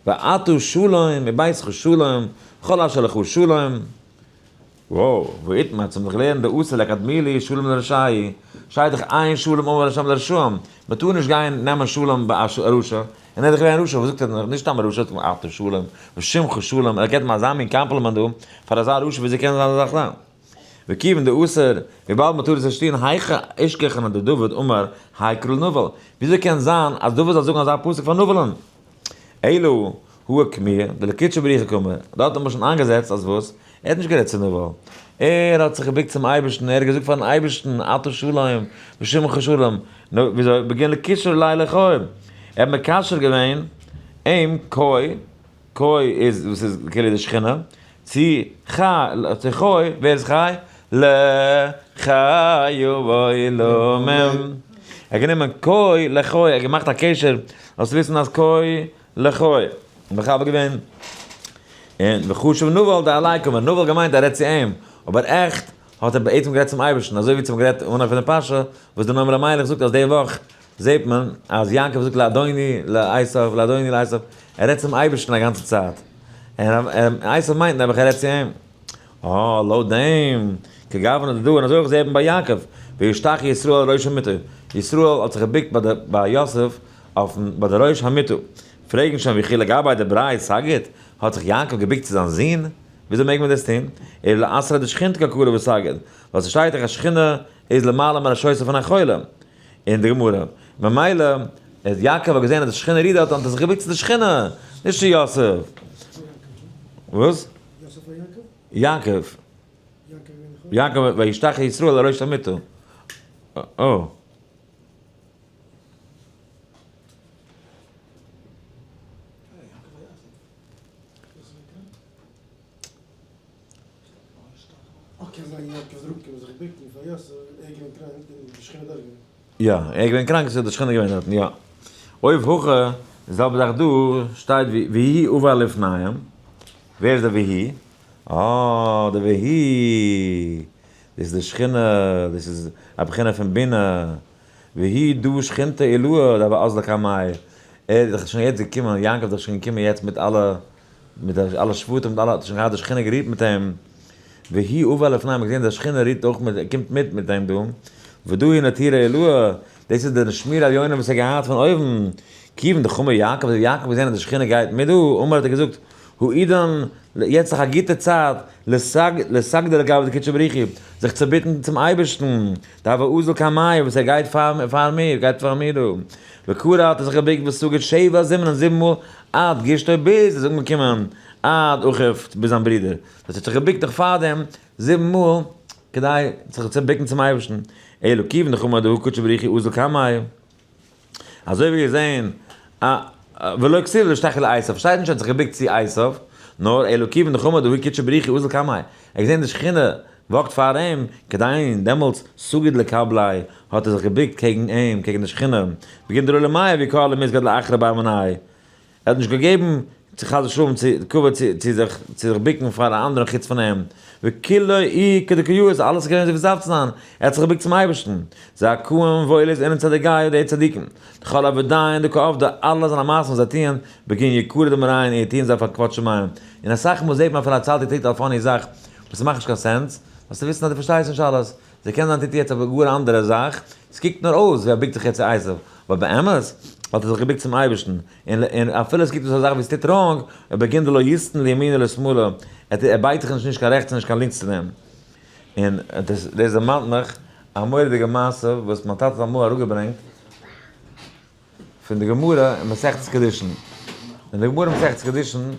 ואתה שלום וביתך שלום וכל אשר לך שלום. וואו, ואיתמר, צום זיך לערנען די אסור לקדמילי שלום לרשעי, שטייט דאך אין שלום אמר השם לרשעים, מען טאר נישט גיין נעמען שלום ביי א רשע, און ער איז דאך געווען א רשע, וואס זאגט ער נאך, נישט סתם א רשע, אתה שלום, ושמך שלום, ער געבט אים אזא מין קאמפלימענט דא, פאר אזא רשע וויאזוי קען אזא זאך זיין? וכיוון דאסור, וויבאלד מען טאר עס נישט טון, היכי אשכחן דדוד אמר האי קרא לנבל, וויאזוי קען זיין אז דוד זאל זאגן אזא פסוק פאר נבל'ן? אלא הא אוקמוה דלקודשא בריך הוא קאמר, דארט האט מען שוין איינגעזעצט אז וואס? ער האט נישט גערעדט צו נבל, ער האט זיך געבוקט צום אייבערשטן, ער האט געזאגט פארן אייבערשטן אתה שלום ושמך שלום, נו וויאזוי בגין לקושר ליה לחור, ער האט מקשר געווען אים כוי, כוי איז וואס איז כאילו די שכינה, צו חי, צו חוי, ווער איז חי? לחי העולמים, ער האט גענומען כוי לחוי, ער האט געמאכט א קשר, זאלסט וויסן אז כוי לחוי, מחבר געווען, און וחשוב נבל דעלי קאמר, נבל געמיינט ער רעדט צו אים, אבער עכט האט ער בעצם גערעדט צום אייבערשטן, אזוי ווי צום גערעדט אנהויב פון די פרשה, וואס דער נועם אלימלך זאגט אז די וואך זעט מען אז יעקב זאגט לאדוני לעשו, לאדוני לעשו, ער רעדט צום אייבערשטן א גאנצע צייט, און עשו מיינט נעבעך ער רעדט צו אים. אה, לויט דעם, כגוונא דדא, און אזוי אויך זעט מען ביי יעקב, וישתחו ישראל על ראש המיטה, ישראל האט זיך געבוקט ביי די ביי יוסף אויפן ביי די ראש המיטה, פרעגן שוין וכי לגבי דבריה סגיד, האט זיך יעקב געבוקט צו זיין זון? וויאזוי מעג מען דאס טון? אלא לאתרא דשכינתא קא כרע וסגיד, ווייל ס'שטייט דאך אז שכינה איז למעלה מראשותיו פון א חולה, אין די גמרא, ממילא אז יעקב האט געזען אז די שכינה רוהט דארט האט ער זיך געבוקט צו די שכינה, נישט צו יוסף. וואס? יוסף אדער יעקב? יעקב. יעקב געווען די חולה? יעקב וישתחו ישראל על ראש המיטה. אה. יא, ער איז געווען קראנק, ס'איז די שכינה געווען דארטן, יא. אויב הכא, די זעלבע זאך דא, שטייט ויהי עבר לפניהם, ווער איז דער ויהי? אה, דער ויהי, דאס איז די שכינה, דאס איז א בחינה פון בינה, ויהי דא שכינתא עילאה דהוה אזלא קמיה, ער איז דאך שוין יעצט געקומען, יעקב איז דאך שוין געקומען יעצט מיט אלע, מיט די אלע שבטים, מיט אלע, האט שוין געהאט די שכינה גערוהט מיט אים, ויהי עבר לפניהם, געזען די שכינה רוהט אויך מיט, קומט מיט מיט אים דא, ודא היא נטירה עילאה, דאס איז די שמירה עליונה וואס ער האט געהאט פון אויבן, כיוון דחמא יעקב, האט יעקב געזען אז די שכינה גייט מיט דא, אמר האט ער געזאגט, האידנא, יעצט איז דאך א גוטע צייט, לסגדא לגבי דקודשא בריך הוא, זיך צו ביקן צום אייבערשטן, דהוה אזיל קמאי, וואס ער גייט פאר מיר, גייט פאר מיר דא. וכרע האט ער זיך געביקט וסגד שבע זימנין זיבן מאל, עד גישתו ביז ער איז אנגעקומען עד אחיו ביז זיין ברודער. דאס האט זיך געביקט נאך פארדעם זיבן מאל, כדי זיך צו ביקן צום אייבערשטן. אלא כיוון דכמא דהא קודשא בריך הוא אזיל קמאי. אזוי ווי געזען א ולא כתיב להשתחוות לעשו, שטייט נישט ער האט זיך געבוקט צו עשו, נאר אלא כיוון דכמא דהא קודשא בריך הוא אזיל קמיה, ער האט געזען די שכינה וואקט פאר אים, כדין דעמאלטס סגיד לקבליה, האט ער זיך געבוקט קעגן אים, קעגן די שכינה, בגין דלא למיהב יקר למסגד לאחרי בר מיניה, ער האט נישט געגעבן צו חס ושלום צו כבוד צו צו זיך צו זיך בוקן פאר א אנדערן חוץ פון אים, וכולא איהו כדקא יאות, אלעס איז געווען אזוי ווי עס דארף צו זיין, ער האט זיך געבוקט צום אייבערשטן, זכאין וואויל איז אינון צדיקיא די צדיקים, דכל עבדיהון דקא עבדי, אלע זיינע מעשים וואס זיי טוען, בגין יקרא דמריהון איהו טוען זיי פאר כבוד שמים, און אסאך מאל זעט מען אפילו א צדיק טוט א funny זאך וואס ס'מאכט נישט קיין sense, זאלסטו וויסן אז דו פארשטייסט נישט אלעס, ס'קען זיין טוט יעצט א גאר אנדערע זאך, ס'קוקט נאר אויס ווי ער בוקט זיך יעצט צו עשיו, אבער באמת האט ער זיך געבוקט צום אייבערשטן, און אפילו עס קוקט אויס א זאך ווי עס טוט wrong, ובגין דלא יסטין לימינא ולשמאלא, ער בייגט זיך נישט נישט קיין רעכטס און נישט קיין לינקס צו דעם. און דאס דערמאנט מיך א מורא'דיגע מעשה וואס מיין טאטע האט אמאל אראפגעברענגט פון די גמרא אין מסכת קידושין. אין די גמרא אין מסכת קידושין,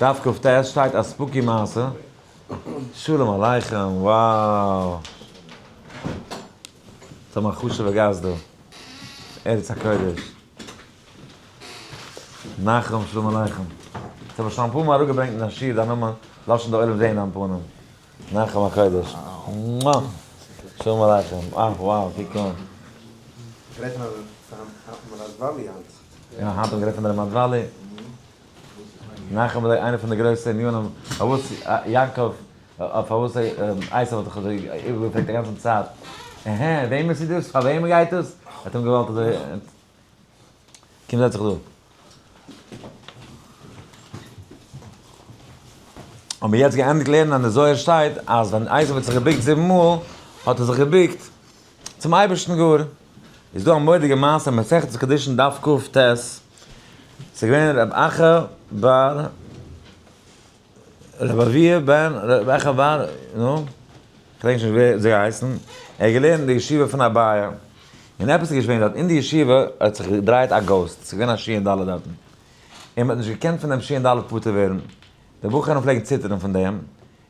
דף כט, שטייט א spooky מעשה, שלום עליכם, wow! יעצט האבן מיר א חשוב'ע גאסט דא, ארץ הקודש. נחום שלום עליכם. יעצט האב איך שוין אפאר מאל אראפגעברענגט אין א שיעור דיין נאמען, לאז שוין די עולם זעהן דיין פנים. נחום הקודש. שלום עליכם. אה wow, קוק אן. גערעדט פון רמת וואלי היינט. יא, היינט האט מען גערעדט פון רמת וואלי. נחום איז איינער פון די גרויסע ענינים, פארוואס יעקב, פארוואס עשו האט זיך אזוי איבערגעפרעגט א גאנצע צייט, עהה, וועמענס איז דאס? פאר וועמען גייט דאס? ער האט אים געוואלט אזוי. קום זעץ זיך דא. האבן מיר יעצט געענדיגט לערנען אז אין די זוהר שטייט אז ווען עשו האט זיך געבוקט זיבן מאל, האט ער זיך געבוקט צום אייבערשטן גאר. איז דא א מורא'דיגע מעשה אין מסכת קידושין דף כט, ס'איז געווען רב אחא בר רבי אביה בן רבי אחא בר, נו, כ'דענק נישט ווי זיי הייסן, ער האט געלערנט אין די ישיבה פון אביי, און עפעס איז געשען דארט, אין די ישיבה האט זיך געדרייט א ghost, ס'איז געווען א שין ד' דארטן, און מ'האט נישט געקענט פון דעם שין ד' פטור ווערן, די בחורים פלעגן ציטערן פון דעם,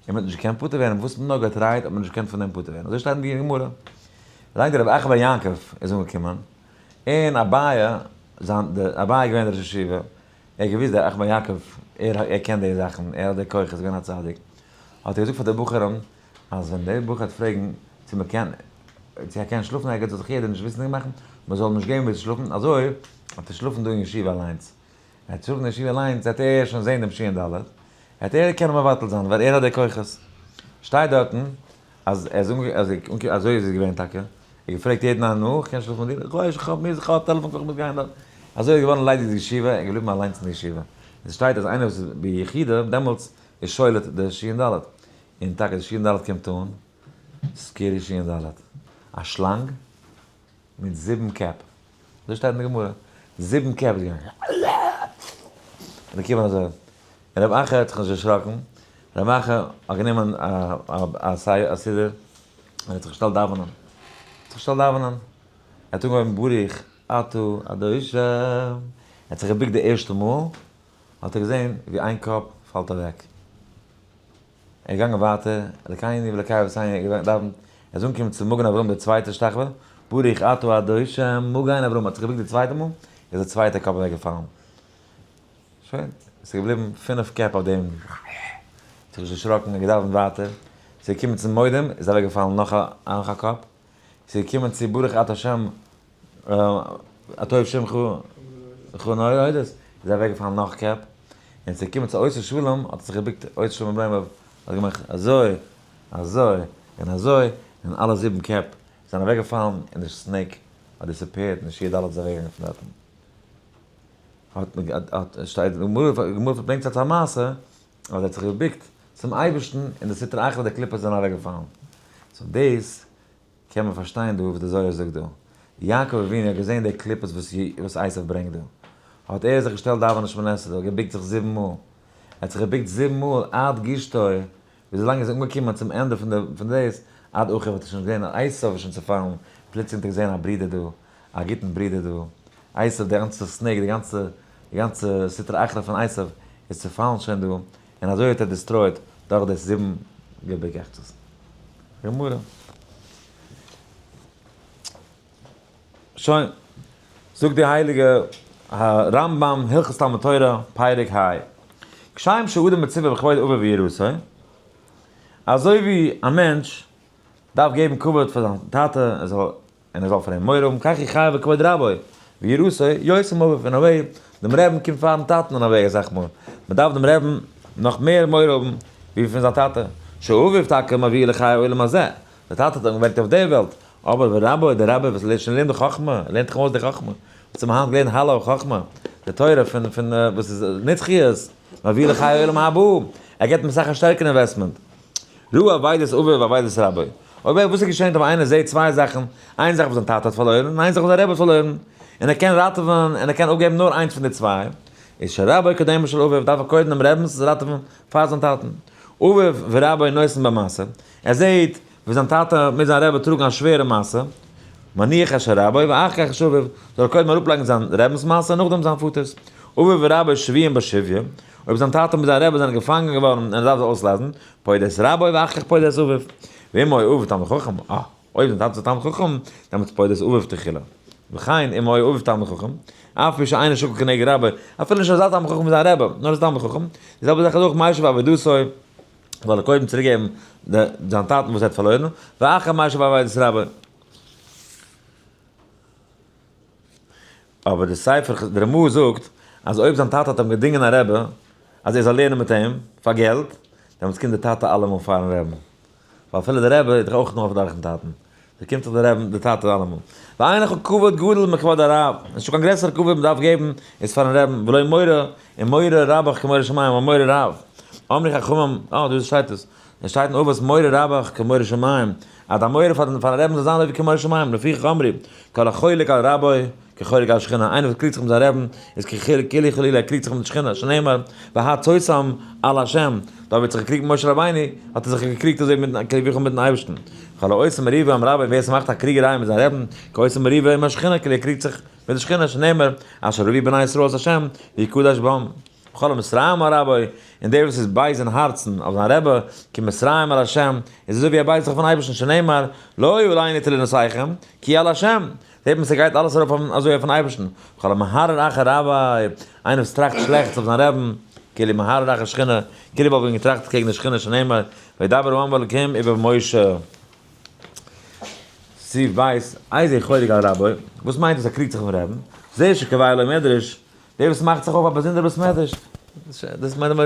און מ'האט נישט געקענט פטור ווערן, וואס מ'האט נאר געטרייט האט מען נישט געקענט פון דעם פטור ווערן, אזוי שטייט אין די גמרא. ווילאנג דער רבי אחא בר יעקב איז אנגעקומען, און אביי, זיין, די אביי איז געווען דער ראש ישיבה, ער האט געוואוסט דער אחא בר יעקב, ער ער קען די זאכן, ער האט די כוחות, איז געווען א צדיק, האט ער געזאגט פאר די בחורים, אז ווען דער בחור וועט פרעגן צו מען קען, צו ער קען שלאפן ערגעץ זאל זיך יעדער נישט וויסנדיג מאכן, מען זאל אים נישט געבן וואו צו שלאפן, אזוי וועט ער שלאפן דא אין ישיבה אליינס. ער וועט שלאפן אין ישיבה אליינס וועט ער שוין זען דעם שין ד', וועט ער קענען מבטל זיין, ווייל ער האט די כוחות. שטייט דארטן אז ער איז אנגע, אזוי איז עס געווען טאקע, ער האט געפרעגט יעדן איינעם, נו, איך קען שלאפן מיט דיר? איך ווייס, איך האב מוז, איך האב א טעלעפאן קאל, איך מוז גיין דארט. אזוי איז געווארן ליידיג די ישיבה, ער איז געבליבן אליינס אין די ישיבה. עס שטייט אז איינער וואס איז ביחידה, דעמאלטס איז שולט די שין ד'. און טאקע די שין ד' קומט אן, scary שין ד', א שלאנג מיט זיבן קעפ. אזוי שטייט אין די גמרא, זיבן קעפ איז געווען, און געקומען אזוי, און רבי אחא האט זיך נישט דערשראקן, רבי אחא האט גענומען א סידור און האט זיך געשטעלט דאווענען, האט זיך געשטעלט דאווענען, ער האט אנגעהויבן ברוך אתה אדושם, ער האט זיך געבוקט די ערשטע מאל, האט ער געזען ווי איין קאפ פאלט אוועק. ער איז געגאנגען ווייטער, אלקינו ואלקי אבותינו, ער האט געדאווענט, ער איז אנגעקומען צו מגן אברהם די צווייטע השתחוואה, ברוך אתה ה' מגן אברהם, האט זיך געבוקט די צווייטע מאל, איז די צווייטע קאפ אוועק געפאלן. שוין, עס איז געבליבן פינף קעפ אויף דעם. האט זיך נישט דערשראקן און געדאווענט ווייטער. עס איז געקומען צום מודים, איז אוועק געפאלן נאך א קאפ. עס איז געקומען צו ברוך אתה ה' הטוב שמך וכו' הודות, איז אוועק געפאלן נאך קעפ. און עס איז געקומען צו עושה שלום, האט ער זיך געבוקט עושה שלום בלעם, האט געמאכט אזוי, אזוי, און אזוי, און אלע זיבן קעפ זענען אוועק געפאלן, און די snake האט disappeared, און די שיעור ד' איז אוועק געגאנגען פון דארטן. האט מען האט שטייט אין גמרא, גמרא ברענגט אזא מעשה, אז ער האט זיך געבוקט צום אייבערשטן און די סטרא אחרא די קליפות זענען אוועק געפאלן. so דאס קען מען פארשטיין דא וואס די זוהר זאגט דא. יעקב אבינו האט געזען די קליפות וואס וואס עשיו ברענגט דא. האט ער זיך געשטעלט דאווענען שמונה עשרה, געבוקט זיך זיבן מאל. ער האט זיך געבוקט זיבן מאל עד גשתו, וויאזוי לאנג ער איז אנגעקומען צום ענדע פון די פון דאס, עד אחיו האט ער שוין געזען אז עשיו איז שוין צעפאלן, פלוצלינג האט ער געזען א ברודער דא, א גוטן ברודער דא, עשיו די גאנצע snake, די גאנצע די גאנצע סטרא אחרא פון עשיו איז צעפאלן שוין דא, און אזוי האט ער destroyed דורך די זיבן געבוקעכצעס. גמרא. שוין, זאגט די הייליגע רמב ם, הלכות תלמוד תורה, פרק ה, כשם שאדם מצווה בכבוד אביו ויראתו, אזוי ווי א מענטש דארף געבן כבוד פאר זיין טאטע ער זאל און ער זאל פאר אים מורא האבן, כך הוא חייב בכבוד רבו ויראתו יותר מאביו, אין א way, דעם רעבן קומט פארן טאטן אין א way אסאך מאל, מען דארף דעם רעבן נאך מער מורא האבן ווי פון זיין טאטע, שאביו טאקע מביא לחיי עולם הזה, דער טאטע האט אים געברענגט אויף דער וועלט, אבער ורבו, דער רבי וואס לערנט שוין לערנט די חכמה, ער לערנט דיך אויס די חכמה, וואס האט מען היינט געלערנט הלל חכמה, די תורה פון פון וואס איז נצחיות, מביא לחיי עולם הבא, ער געבט אים אסאך א שטערקערע investment. ראה אבידת אביו ואבידת רבו. אויב וואס איז געשען אויב איינער זעט צוויי זאכן, איין זאך וואס זיין טאטע האט פארלוירן און איין זאך וואס זיין רבי האט פארלוירן, און ער קען ראטעווען און ער קען אפגעבן נאר איינס פון די צוויי, איז שרבו קודם של אביו, דארף ער קודם דעם רבינ'ס ראטעווען פאר זיין טאטן. אביו ורבו נושאים במשא, ער זעט ווי זיין טאטע מיט זיין רבי טראגן א שווערע משא, מניח את של רבו ואחר כך של אביו, זאל ער קודם אראפלייגן זיין רבינ'ס משא און נאכדעם זיין פאטער'ס. אביו ורבו שבויים בשביה, אויב זיין טאטע מיט זיין רבי זענען געפאנגען געווארן און ער דארף זיי אויסלייזן, פודה את רבו ואחר כך פודה את אביו. ואם היה אביו תלמיד חכם, אה, אויב זיין טאטע איז א תלמיד חכם, דעמאלטס פודה את אביו תחילה. וכן אם היה אביו תלמיד חכם, אף פי שאינו שקול כנגד רבו, אפילו נישט אזא תלמיד חכם ווי זיין רבי, נאר איז תלמיד חכם, די זעלבע זאך איז אויך משיב אבידתו, זאל ער קודם צוריק געבן זיין טאטן וואס ער האט פארלוירן, ואחר משיב אבידת רבו. אבער די ספר די רמא זאגט אז אויב זיין טאטע האט אים געדינגען א רבי אז ער זאל לערנען מיט אים פאר געלט, דעמאלטס קומט די טאטע אלעמאל פארן רעבן, ווייל אפילו די רבי איז דאך אויך נאר דורכן טאטן, so קומט זיך די רעבן די טאטע אלעמאל. ואין לך כבוד גדול מכבוד הרב, נישטא קיין גרעסערע כבוד מען דארף געבן איז פארן רעבן, ולא מורא און מורא רבך כמורא שמים, און מורא רב. אמרו חכמים, אה דא שטייט עס, עס שטייט אין אבות מורא רבך כמורא שמים, אז דיין מורא פארן פארן רעבן זאל זיין אזוי ווי כמורא שמים, לפיכך אמרו, כל החולק על רבו כחולק על שכינה, איינער וואס קריגט זיך מיט זיין רעבן איז כאילו חלילה ער קריגט זיך מיט די שכינה, שנאמר והצותם על השם, דוד האט זיך געקריגט מיט משה רבינו, האט ער זיך געקריגט אזוי מיטן כביכול מיטן אייבערשטן, כל העושה מריבה עם רבו, ווער ס'מאכט א קריגעריי מיט זיין רעבן, כעושה מריבה עם השכינה, כאילו ער קריגט זיך מיט די שכינה, שנאמר אשר רבו בני ישראל את השם ויקדש בם. וכל המתרעם על רבו, און דער וואס איז בייז אין הארצן אויף זיין רבי, כמתרעם על השם, איז אזוי ווי ער בייזט זיך אויפן אייבערשטן, שנאמר, לא עלינו תלונותיכם, כי על השם, זעט מען ס'גייט אלעס ארויף אויפן אזוי אויפן אייבערשטן, וכל המהרהר אחר רבו, איינער וואס טראכט שלעכטס אויף זיין רעבן, כאילו מהרהר אחר שכינה, כאילו וואלט ווען געטראכט קעגן די שכינה, שנאמר, וידבר העם באלקים ובמשה. סעיף ב', איזהו חולק על רבו, וואס מיינט דאס ער קריגט זיך אויפן רעבן? זה שקובע לו מדרש, דער וואס מאכט זיך אויף א באזונדערע בית מדרש, דאס מיינט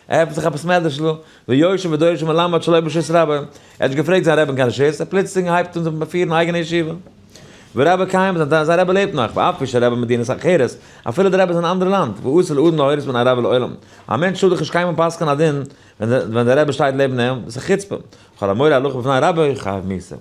ער עפנט זיך א בית מדרש'ל, ויושב ודורש ומלמד שלא ברשות רבו, ער האט נישט געפרעגט זיין רבי'ן קיין רשות, ער פלוצלינג הייבט אן זיך פירן א אייגענע ישיבה. ורבו קיים, זיין רבי לעבט נאך, ואף פי שרבו במדינה אחרת, אפילו דער רבי איז אין א אנדערע לאנד, ואסור לאדם להורות מפני רבו לעולם, א מענטש טאר דאך נישט קיינמאל פסק'ענען א דין ווען דער רבי שטייט לעבן אים, דאס איז חוצפה, וכל המורה הלכה בפני רבו חייב מיתה.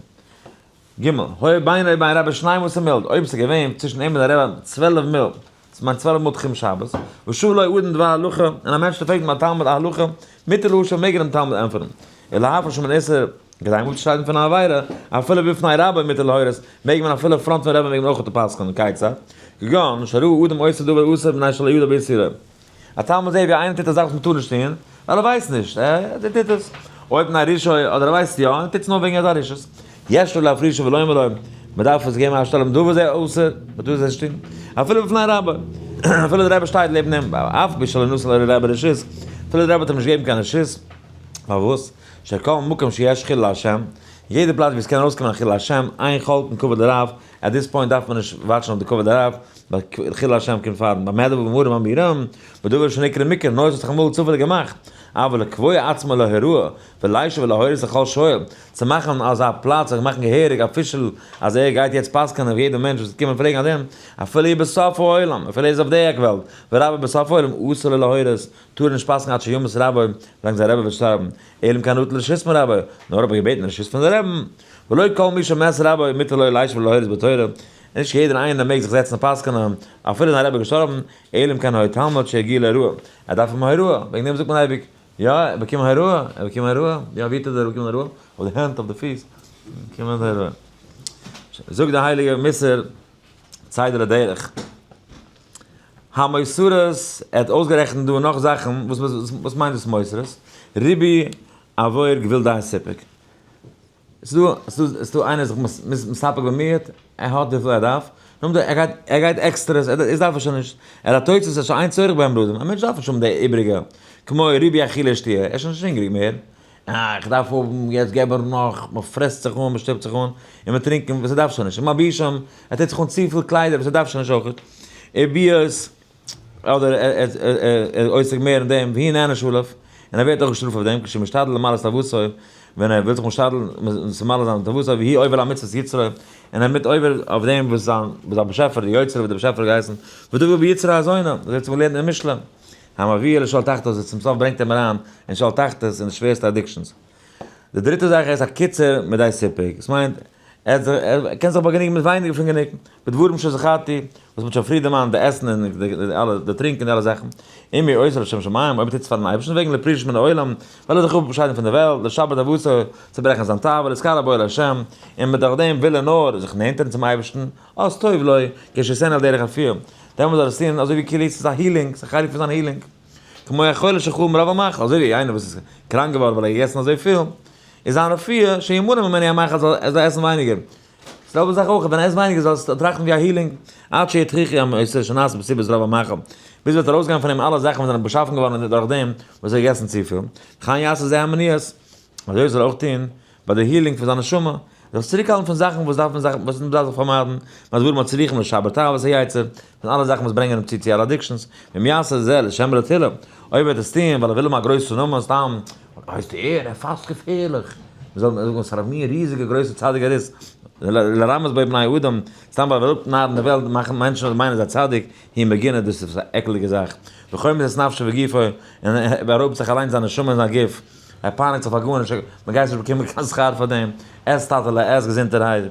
ג. היה בינו ובין רבו שנים עשר מיל, אויב ס'איז געווען צווישן אים און זיין רבי 12 מיל, דאס מיינט 12 מאל תחום שבת, ושאל לו אדם דבר הלכה, און א מענטש פרעגט אים א תלמיד א הלכה, מותר להשיב מעג ער דעם תלמיד ענטפערן. ולהפריש מן איסור, כדי אים אפצושיידן פון א עבירה, אפילו בפני רבו מותר להורות, מעג מען אפילו front פון רבי מעג מען אויך פסק'נען, כיצד? כגון, שראה אדם עושה דבר אסור מפני שלא ידע באיסורו. א תלמיד זעט ווי איינער טוט א זאך וואס מ'טאר נישט טון, ווייל ער ווייסט נישט, ער טוט עס. אויב נאר רישוי, אדער ער ווייסט יא, און טוט עס נאר וועגן אזא רשעות. יש לו להפרישו ולא אמר לו, מען דארף עס געבן א שטעל אים דא וואס ער עושה, מען טאר עס נישט טון, אפילו בפני רבו, אפילו דער רבי שטייט לעבן אים, אף בשלא נתן לו רבי רשות, אפילו דער רבי האט אים נישט געגעבן קיין רשות, פארוואס? שכל מקום שיש חילול השם, יעדע פלאץ ווי עס קען ארויסקומען א חילול השם, אין חולקין כבוד הרב, at this point דארף מען נישט וואטשן אויף די כבוד הרב, ווייל חילול השם קומט פארן, במה דברים אמורים אמירים, בדבר שנקרא מקרא, נאר עס האט זיך אמאל צופעליג געמאכט, אבל לקבוע עצמו להוראה, ולישב ולהורות לכל שואל, צו מאכן אזא פלאץ, זיך מאכן געהעריג official אז ער גייט יעצט פסק'ענען אויף יעדע מענטש וואס וועט קומען פרעגן א דין, אפילו איז בסוף העולם, אפילו ער איז אויף די עק וועלט, ורבו בסוף העולם אסור לו להורות, טאר ער נישט פסק'ענען עד שימות רבו, ווילאנג זיין רבי וועט שטארבן, אלא אם כן נטל רשות מרבו, נאר אויב ער האט געבעטן רשות פון די רבי'ן, ולא כל מי שמת רבו מותר לו לישב ולהורות בתורה, נישט יעדער איינער מעג זיך זעצן און פסק'ענען, אפילו זיין רבי איז געשטארבן, אלא אם כן היה תלמיד שהגיע להוראה, ער דארף האבן הוראה, וועגן דעם זאגט מען אייביג, יא, ער באקומען הוראה, ער באקומען הוראה, יא, ווי האט ער באקומען הוראה? אויף די הענט, אויף די פיס, באקומען הוראה. זאגט די הייליגע מוסר צידה לדרך, המוסרות, ער האט אויסגערעכנט דא נאך זאכן, וואס וואס מיינט דאס מוסרות? ריבי עבור גבול דעת סיפוק. ס'איז דא, ס'איז דא איינער זיך מסתפק במיעוט, ער האט וויפיל ער דארף, נאכדעם ער גייט, ער גייט עקסטרעס, דאס דארף ער שוין נישט, ער האט תוצאות אשר אין צורך בהם לאדם, א מענטש דארף נישט האבן די איבריגע, כמו ריבוי אכילה ושתיה, ער איז שוין נישט הונגעריג מער, אה, איך דארף האבן, יעצט געב מיר נאך, מען פרעסט זיך אן, מען שטופט זיך אן, און מען טרינקען וואס ער דארף שוין נישט, ומלבישים, ער טוט זיך אן צופיל קליידער וואס ער דארף שוין נישט אויך, וביאות, אדער ער איז עוסק מער אין דעם, והוא נענש עליו, און ער ווערט אויך געשטראפט אויף דעם, כשמשתדל למלאות תאוותו, ווען ער וויל זיך משתדל צו מלא זיין תאוותו, והוא עובר על מצוות יצרו, און ער מיט עובר אויף דעם וואס זיין וואס זיין באשעפער, די יוצר וואס דער באשעפער האט געהייסן, ודבר ביצרו הזונה, אזוי האט זיך געלערנט אין משלי, המביא לשאול תחתית, צום סוף ברענגט אים אריין אין שאול תחתית אין די שווערסטע addictions. די דריטע זאך איז א קיצור מדי סיפוק, עס מיינט ער קען זיך באגעניגן מיט ווייניגער פון גענוג, בדברים שזכרתי, וואס מ'האט שוין פריער דערמאנט, די עסן און די אלע, די טרינקען די אלע זאכן, אם הוא עושה לשם שמים, אויב ער טוט עס פארן אייבערשטנ'ס וועגן לפרישות מן העולם, וויל ער זיך אפשיידן פון די וועלט, לשבר תאוותו, צוברעכן זיין תאווה, להתקרב בו אל השם, און מיט דורך דעם וויל ער נאר זיך נענטערן צום אייבערשטן, אז טוב לו, כשיעשנו על דרך רפואה, דעמאלט זאל ער עס טון אזוי ווי כאילו עס איז א healing, ס'איז א חלק פון זיין healing. כמו החולה שחלה מרוב המאכל, אזוי ווי איינער וואס איז קראנק געווארן ווייל ער האט געגעסן אזויפיל, איז זיין רפואה שימנע ממנו המאכל ער זאל עסן ווייניגער. זעלבע זאך אויך, ווען ער עסט ווייניגער זאל ער טראכטן ווי א healing, עד שיתוככו המאוסר שנעשה בסיבת רוב המאכל, ביז וועט ארויסגיין פון אים אלע זאכן וואס זענען באשאפן געווארן דורך דעם וואס ער האט געגעסן צופיל, וכן יעשה זה המניעות, אזוי זאל ער אויך טון ביי די healing פון זיין נשמה, זיך צוריקהאלטן פון זאכן וואס דארף מען זיך וואס מען דארף זיך פארמיידן, מהדברים הצריכים לשבר תאוות היצר, פון אלע זאכן וואס ברענגען אים צו צו אלע addictions, ואם יעשה זה לשם רתילה, אויב וועט עס טון ווייל ער וויל האבן א גרויסע נאמען סתם, הייסט ער, ער פאסט געפערליך, מען זאל זאגן וואס פאר א מין ריזיגע גרויסע צדיק ער איז, לרמות בו בני אדם, סתם ווייל ער וויל אפנארן די וועלט, מאכן מענטשן זאלן מיינען ער איז א צדיק, היא מגונה, דאס איז א עקלדיגע זאך, וחומס את נפשו וגופו, און ער בארויבט זיך אליינס זיין נשמה און זיין גוף. ער פייניגט זיך פאר גארנישט, מען גייט נישט באקומען קיין שכר פאר דעם, עס טאטעלע, עס געזונטערהייט,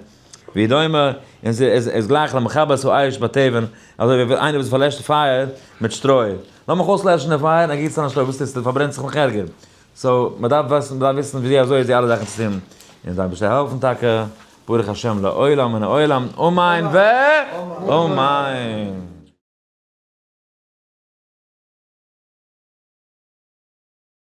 והוא דומה, און ס'איז גלייך למכבה את האש בתבן, אזוי ווי איינער וואס פארלעשט פייער מיט שטרוי, לאמיך אויסלעשן די פייער, און ער גיסט אריין שטרוי, וואס טוסטו, דו פארברענסט זיך נאך ערגער, so מען דארף וויסן, מען דארף וויסן ווי אזוי די אלע זאכן צו טון, און זיי אייבערשטער העלפן טאקע, ברוך השם לעולם מן העולם, אמן ואמן.